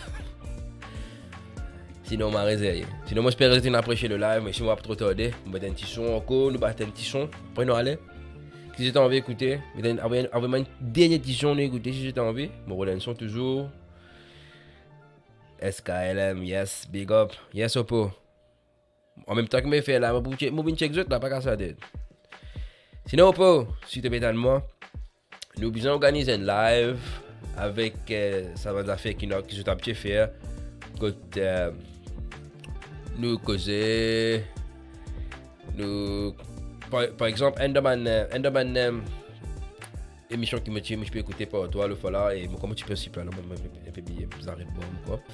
Sinon, mo rezerve. Sinon, mo espere zot inn apresie le live, me si mo pa tro tarde, mo met enn ti son ankor, nou bat enn ti son, apre nou ale. Si zot anvi ekoute, met enn, avoy, avoy mwa enn dernie ti son nou ekoute, si zot anvi. Mo rod enn son touzour. S K L M, yes, big up. Yes, Opo. Anmemtan ki mo fer la, mo pou che-, mo vinn check zot la, pa kas latet. Sinon, Opo, si to pe tann mwa, nou bizin organiz enn live avek, eh, sa bann zafer ki nou, ki zot abitie fer, kot, eh, nou koze, nou, par, par exanp, enn dan bann, eh, enn dan bann, eh, emision ki mo ti, mo ti pe ekoute par twa lotfwa la, e mo, kouma ti pe sip la, non, mo, mo, mo, mo pe bliye, mo zaret bwar mo kop.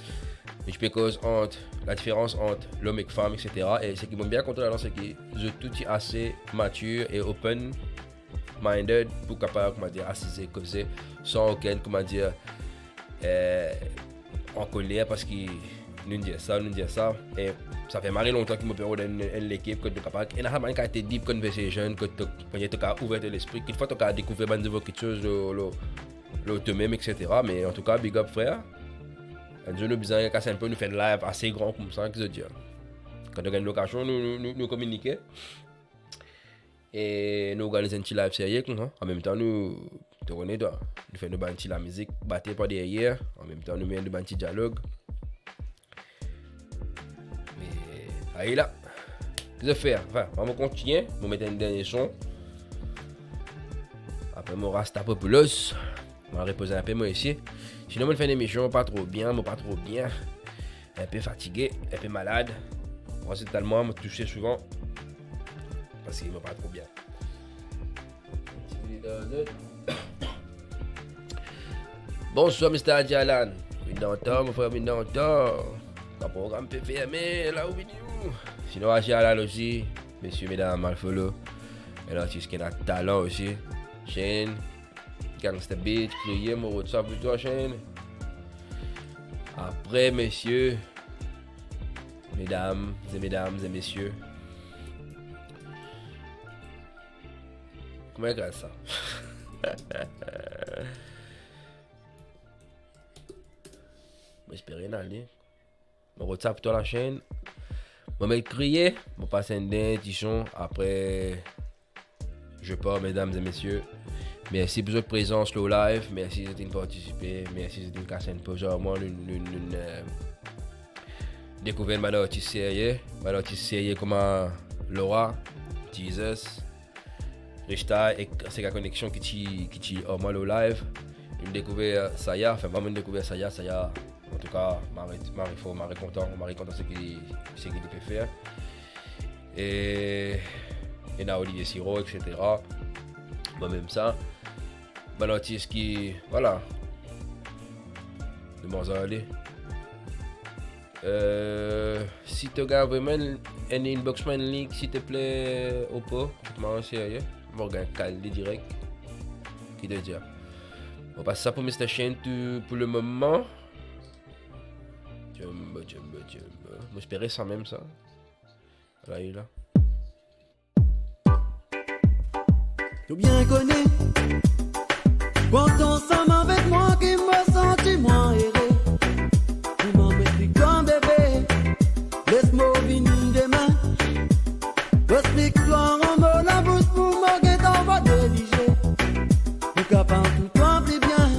Me ti pe koz ant ladiferans ant lom ek fam, et cetera. E seki mo bien kontan ladan, seki zot tou ti ase matir e open minded pou kapav, kouma dir, asize, koze, san okenn, kouma dir, eh, ankoler, parski nou'nn dir sa, nou'nn dir sa. E sa fer mari lontan ki mo pe rod enn, enn lekip kot nou kapav ena sa bann kalite deep conversation, kot to, kouma dir, to kapav ouver to lespri, kikfwa to kapav dekouver bann nouvo kiksoz lor, lor, lor to mem, et cetera. Me antouka, big up, frer. Enn zour nou bizin kas enn pe, nou fer enn live ase gran koumsa, ki zot dir. Kan nou gagn lokazion, nou, nou, nou, nou kominike. E nou organiz enn ti live serye koumsa. Anmemtan nou, to kone twa, nou fer nou bann ti lamizik, bate par deryer. Anmemtan nou met nou bann ti dialog. Me, aye la. Ki zot fer? Anfin, mo kontigne, mo met enn dernie son. Apre mo Rastapopoulos. Mo al repoze enpe, mo isi. Sinon, mo fer enn emision, pa tro bien, mo pa tro bien. Enpe fatige, enpe malad. Mo, se telman mo touse souvan. Parski mo pa tro bien. Ti minit, euh, zot. Bonswar, Mister Adjalan. Vinn dan tar, mo frer, vinn dan tar. Kan program pe ferme, la ou vini ou? Sinon, Adjalan osi, mesie, medam, al follow. Enn artis ki ena talan osi. Shane, Gangsta Beat, Kriye, mo rod sa pou twa, Shane. Apre, mesie, medam, e medam, e mesie. Kouma gras sa? Mo espere ena li. Mo rod sa pou twa, la Shane. Mo met Kriye, mo pas enn dernie ti son, apre je pars, medam e mesie. Mersi pou zot prezans lor live, mersi zot inn partisipe, mersi zot inn kas enn poz ar mwa, nou, nou, nou, eh, dekouver bann artis serye, bann artis serye kouma Laura, Jesus, Rishta ek Sega Connection ki ti, ki ti ar mwa lor live. Nou dekouver Saya, anfin, mwa mo dekouver Saya, Saya, antouka, mari, mari for, mari kontan, mari kontan seki, seki li pe fer. E, ena Olivier Siro, et cetera. Mwa mem sa. Bann artis ki, vwala. Nou manz ale. Eh, si to gagn vremem enn, enn inbox mwa enn link, silteple, Opo, mo serye, mo gagn kal li direk. Ki to dir? Mo pas sa pou Mister Shane tou, pou lemoman. Djembe, djembe, djembe. Mo espere sa mem sa. La, li la. To bien kone, kan to ansam avek mwa, ki mo santi mwa ere. Kouma mo explik twa, bebe? Les mo vini demin. Mo explik twa an mo labous pou mo get anba neglize. Mo kapav trouv twa pli bien.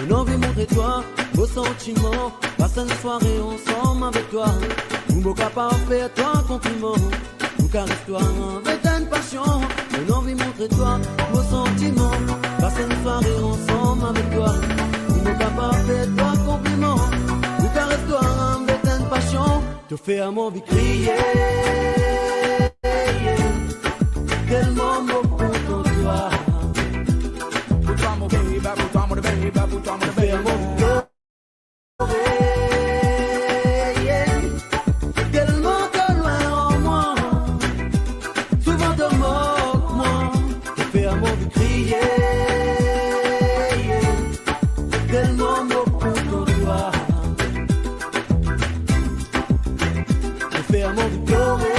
Mo anvi montre twa mo santiman. Pas enn sware ansam avek twa. Pou mo kapav fer twa konpliman. Mo kares twa avek enn pasion, mo anvi montre twa mo santiman. Pas enn sware ansam avek twa, pou mo kapav fer twa konpliman. Mo kares twa avek enn pasion, to fer mwa anvi kriye. Telman mo kontan twa. Pou twa mo baby, pou twa mo baby, pou twa mo baby. To fer mwa anvi kriye. Telman to lwin ar mwa, souvan to mok mwa, to fer mwa anvi kriye. Telman mo kontan twa, to fer mwa anvi plore.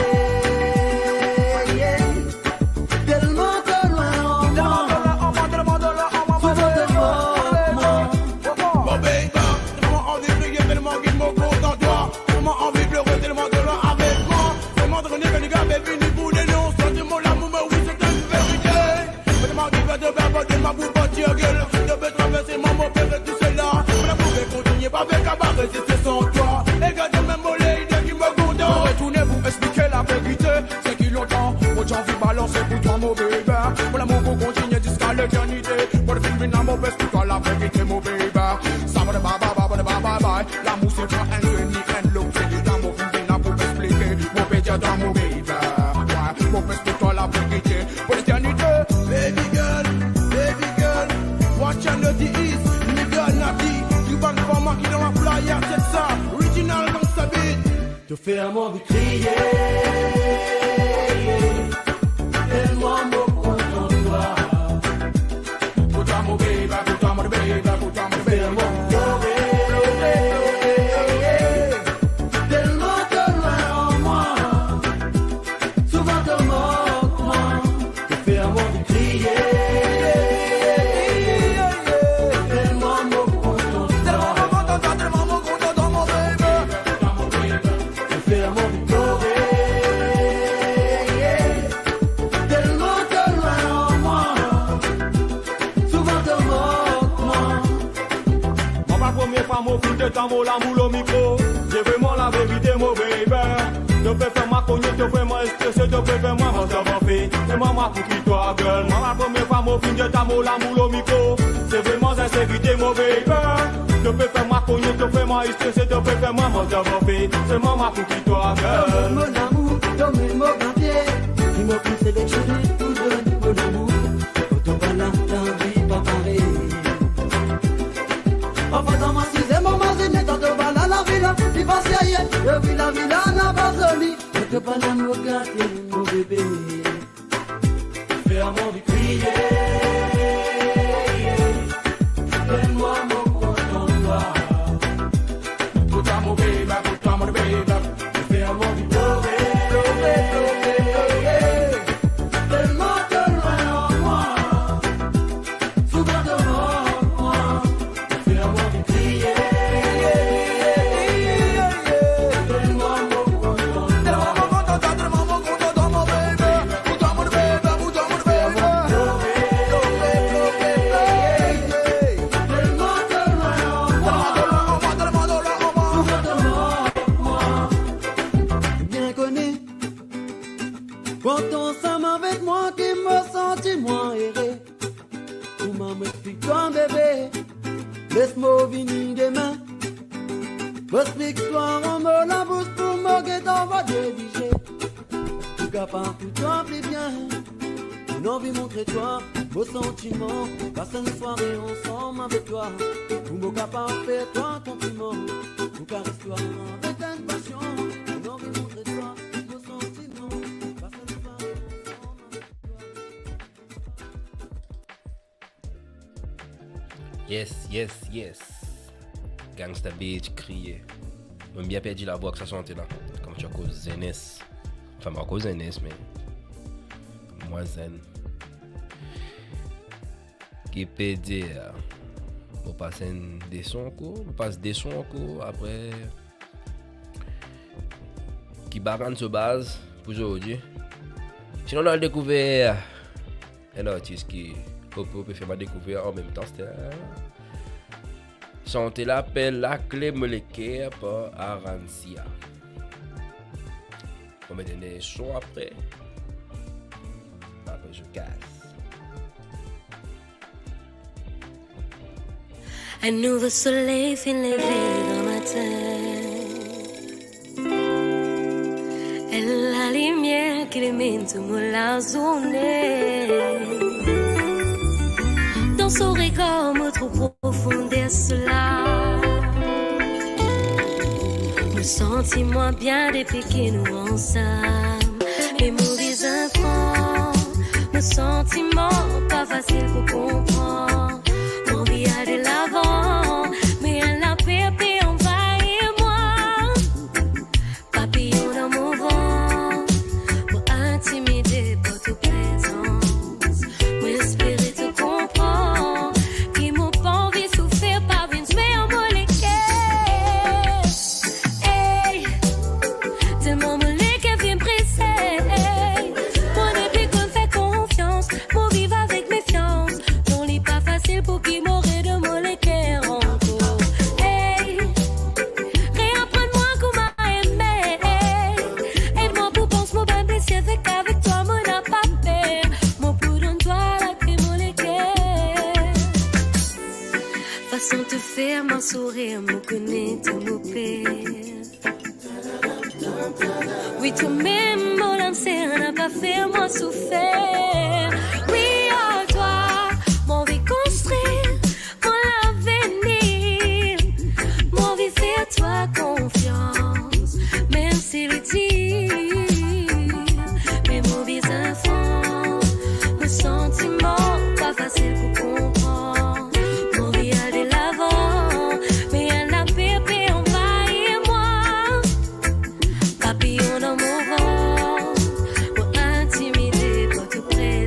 Telman to lwin ar mwa, telman to lwin ar mwa, souvan to mok mwa. Mo baby, telman anvi kriye, telman ki mo kontan twa. Telman anvi plore, telman to lwin avek mwa. Telman to kone ki nou gagn vini pou denonse. Santi mo lamour, mo wi, se enn verite. Telman ki fer to pe abandonn mwa pou parti, girl. To pe traverse mwa, mo pe fer tou sela. Mo lamour pe kontinie, pa pe kapav reziste san twa. E gard mem mo lady ki mo kontan. Mo retourne pou explike laverite. Seki lontan mo ti anvi balanse pou twa, mo baby. Mo lamour pou kontinie ziska leternite. Mo finn vinn la, mo pe explik twa laverite, mo baby. Sa mo de bye bye bye, mo de bye bye bye. Lamour se pa enn zeni, enn loke. La mo finn vinn la pou explike. Mo pe dir twa, mo baby. Wi, mo pe explik twa laverite. Pou leternite. Baby girl, baby girl, watch out, Nutty East, nigga Natty. Tou bann fam ki dan la playa, check sa. Original Gangsta Beat. To fer mwa anvi kriye. Telman mo kontan twa. Pou twa mo baby, pou twa mo baby, pou twa mo baby. To fer mwa anvi plore. Telman to lwin ar mwa, souvan to mok mwa. To fer mwa anvi kriye. Telman mo kontan twa. Telman mo kontan twa, telman mo kontan twa, mo baby. To fer mwa anvi plore. Telman to lwin ar mwa, souvan to mok mwa. Mwa, pa premie fwa mo finn get twa mo lamour lor mikro. Dir vremem laverite, mo baby. To pe fer mwa kogne, to fer mwa strese, to pe fer mwa manz dan banfe. E mwa, mwa pou ki twa, girl. Mwa, pa premie fwa mo finn get twa mo lamour lor mikro. Se vremem sinserite, mo baby. To pe fer mwa kogne, to fer mwa strese, to pe fer mwa manz dan banfe. Se mwa, mwa pou ki twa, girl. To mem mo lamour, to mem mo gate. Ki mo finn seleksionnen pou donn mo lamour. Kan to pa la, lavi pa parey. Pandan mo gate mo bebe, fer mwa anvi kriye. Donn mwa mo kontantwa. Pou twa mo bebe, pou twa mo bebe, fer mwa anvi plore, plore, plore, plore. Telman to lwin mwa, souvan to mank mwa. Bien kone, kan to ansam avek mwa, ki mo santi mwa ere. Kouma mo explik twa, bebe? Les mo vini demin. Mo explik twa an mo labous pou mo get anvi dirige. Pou kapav pou twa pli bien, mo anvi montre twa mo santiman, pas enn sware ansam avek twa. Pou mo kapav fer twa konpliman, pou kares twa avek enn pasion. Mo anvi montre twa mo santiman, pas enn sware ansam avek twa. Yes, yes, yes. Gangsta Beach, Kriye. Mo bien perdi lavwa ek sa sante la. Kouma ti akoz zenes. Anfin, mo akoz zenes, me mwa zenn. Ki pe dir, mo pas enn de son ankor, mo pas de son ankor, apre ki bann so baz pou zordi. Sinon, nou al dekouver enn artis ki Popo pe fer mwa dekouver anmemtan, se sante la apel Lakle Mo Leker par Aransia. Mo met enn son apre. Apre, zot kas. Enn nouvo soley finn leve gramatin. Enn lalimier ki limin tou mo lazourne. Dan so regar mo trouv profonder so larm. Mo santi mwa bien depi ki nou ansam. Me mo bizin fran, mo santiman pa fasil pou konpran. Mo anvi al delavan, me enn laper pe anvahir mwa. Papiyon dan mo vant, mo intimide par to prezans. Mo espere to konpran ki mo pa anvi soufer, pa vinn zwe ar mo leker. Ey, telman mo leker finn breze. Ey, mo nepli konn fer konfians, mo viv avek mefians. Non, li pa fasil pou ki mo rod mo leker ankor. Ey, reaprann mwa kouma eme. Ey, ed mwa pou pans mo bann blesir, fek avek twa mo napa per. Mo pou donn twa lakle mo leker. Fason to fer mwa sourir, mo kone to mo per. Wi, tomem mo lamser napa fer mwa soufer. Wi, ar twa mo anvi konstrir mo lavenir. Mo anvi fer twa konfians, mem si li dir. Me mo bizin fran, mo santiman pa fasil pou konpran. Mo anvi al delavan, me enn laper pe anvahir mwa. Papiyon dan mo vant, mo intimide par to prezans.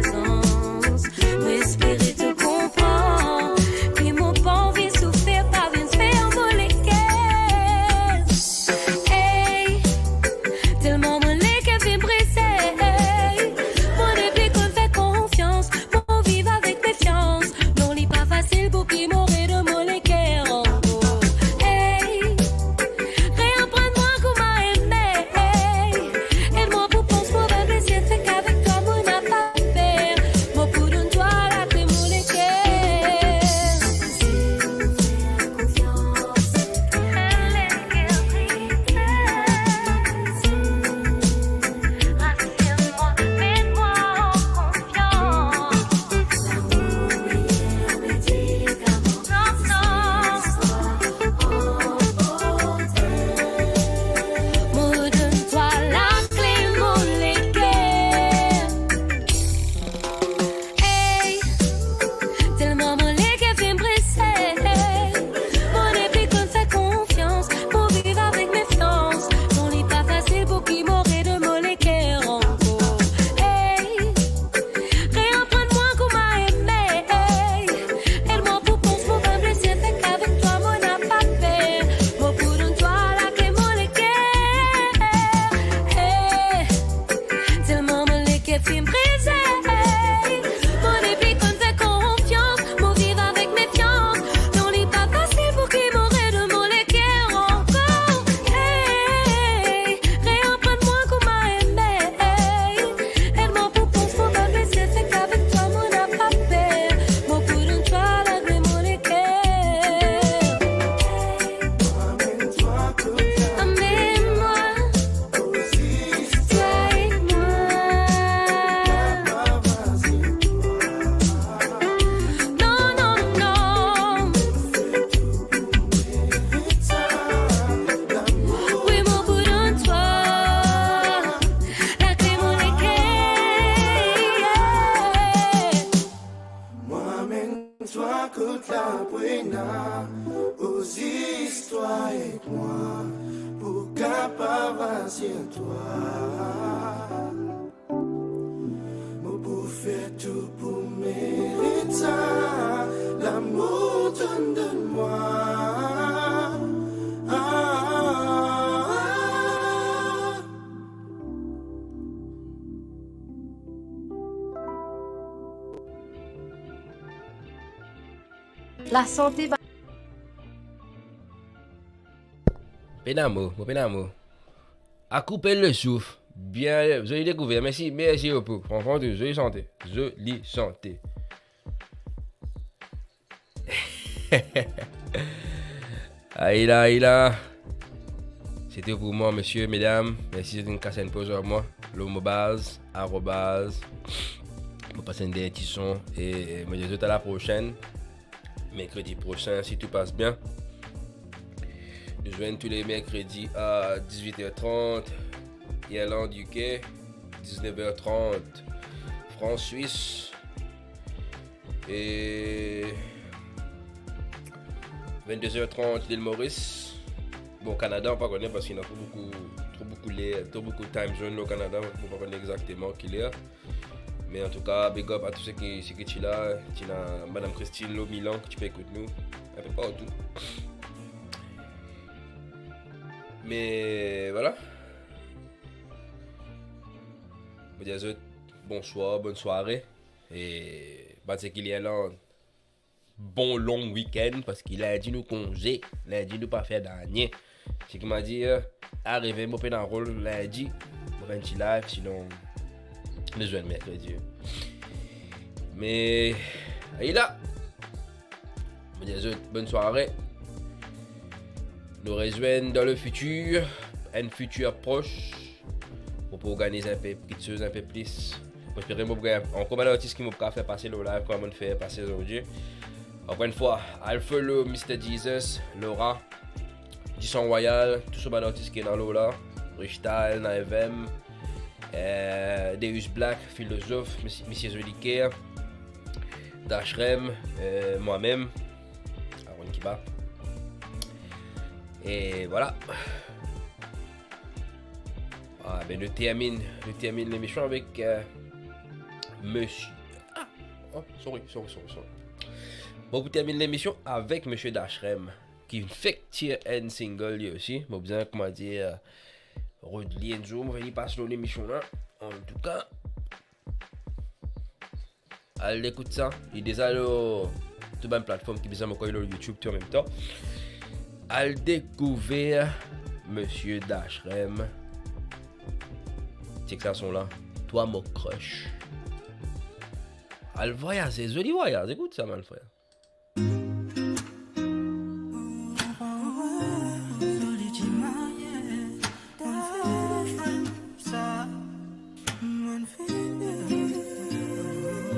Kapav asir twa, mo pou fer tou pou merit sa, lamour to'nn donn mwa. Ah, ah, ah. Lasante ba- Pena mo, mo pena mo. A koupe le souf. Bien, zoli dekouver. Mersi, mersi, Opo. Franchman, zoli sante. Zoli sante. Ayi la, ayi la. Se tou pou mwa, mesie, medam. Mersi, zot inn kas enn poz ar mwa. Lor mo baz, arobaz. Mo pas enn dernie ti son. E, e, mo dir zot a la prosenn. Merkredi prosin, si tou pas bien. Nou zwenn tou le merkredi a diz-wit er trant, Irland, U K, diz-nef er trant, Frans, Swis, e vinn-de er trant, Lil Moris. Bon, Kanada, mo pa kone, parski ena tro boukou, tro boukou ler, tro boukou time zone lor Kanada, mo pa kone exakteman ki ler. Me antouka, big up a tou seki, seki ti la, ti ena Madam Christine lor Milan ki ti pe ekout nou, inpe partou. Me, vwala. Mo dir zot, bonswar, bonn sware. E, bann seki Lirland, bon long weekend, parski lindi nou konze, lindi nou pa fer nanye. Seki mo dir, arive mo pena rol lindi, mo fer enn ti live, sinon nou zwenn merkredi. Me, ayi la. Mo dir zot, bonn sware. Nou rezwenn dan le fitir, enn fitir pros. Mo pou organiz inpe kiksoz inpe plis. Mo espere mo pou gagn ankor bann artis ki mo pou kav fer pase lor live kouma mo'nn fer pase zordi. Ankor enn fwa, al follow Mister Jesus, Laura, Disan Royal, tou so bann artis ki ena lor la, Rich Style, Naevem, eh, Deus Black, Filozof, Misie, Misie Zoliker, Dashrem, eh, mwa mem, Aaron Kiba. E vwala. Ah, be, nou terminn, nou terminn lemision avek, eh, misie, ah, oh, sorry, sorry, sorry, sorry. Bon, pou terminn lemision avek Misie Dashrem, ki fek tir enn single li osi. Mo bizin, kouma dir, rod li enn zour, mo fer li pas lor lemision la. Antouka, al ekout sa. Li deza lor tou bann platform ki bizin, mo krwar lor YouTube tou anmemtan. Al dekouver Misie Dashrem. Chek sa son la. Twa mo crush. Al vwayaze, zoli vwayaz. Ekout sa, bann frer.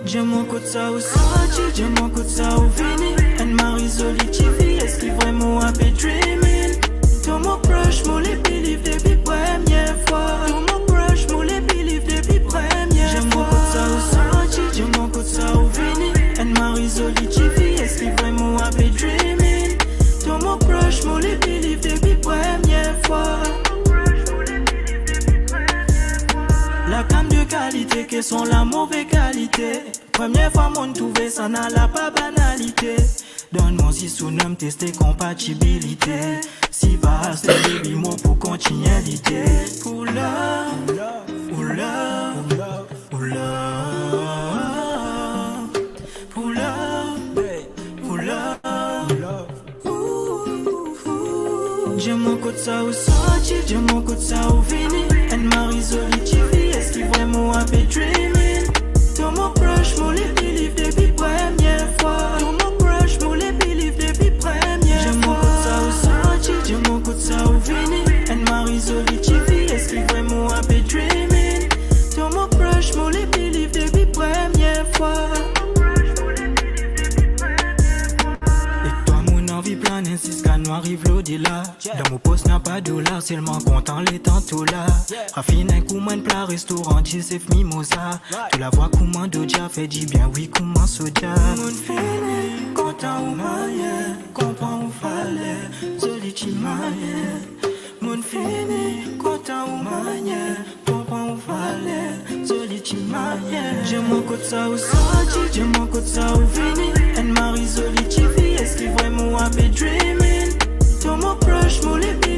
Dir mwa kot sa ou sorti, dir mwa kot sa ou vini. Enn mari zoli tifi, eski vremem ou ape dreaming? To mo crush, mo le believe depi premie fwa. To mo crush, mo le believe depi premie fwa. Dir mwa kot sa ou sorti, dir mwa kot sa ou vini. Enn mari zoli tifi, eski vremem ou ape dreaming? To mo crush, mo le believe depi premie fwa. La kam de kalite, ke son la move kalite. Premie fwa mo'nn trouve sa, na la pa banalite. Donn mwa zis ou nom, teste konpatibilite. Si pa aster, baby, mo pou kontinie lite. Pou love, pou love, pou love, pou love, pou love. Dir mwa kot sa ou sorti, dir mwa kot sa ou vini. Enn mari zoli tifi, eski vremem ou ape dreaming? To mo crush, mo le believe depi premie fwa. To mo crush, mo le believe depi premie fwa. Dir mwa kot sa ou sorti, dir mwa kot sa ou vini. Enn mari zoli tifi, eski vremem ou ape dreaming? To mo crush, mo le believe depi premie fwa. Ek twa mo'nn anvi plane ziska nou ariv lodela. Dan mo pos napa dolar, selman kontan letan to la. Rafine kouma enn pla restoran, Joseph Mimosa. To lavwa kouma Doja, fer dibien, wi, kouma soda. Mo'nn fini kontan ou marie, konpran ou valer, zoli ti marie. Monn fini kontan ou manier, konpran ou valer, zoli ti manier. Dir mwa kot sa ou sorti, dir mwa kot sa ou vini. Enn mari zoli tifi, eski vremem ou ape dreaming? To mo crush, mo limit.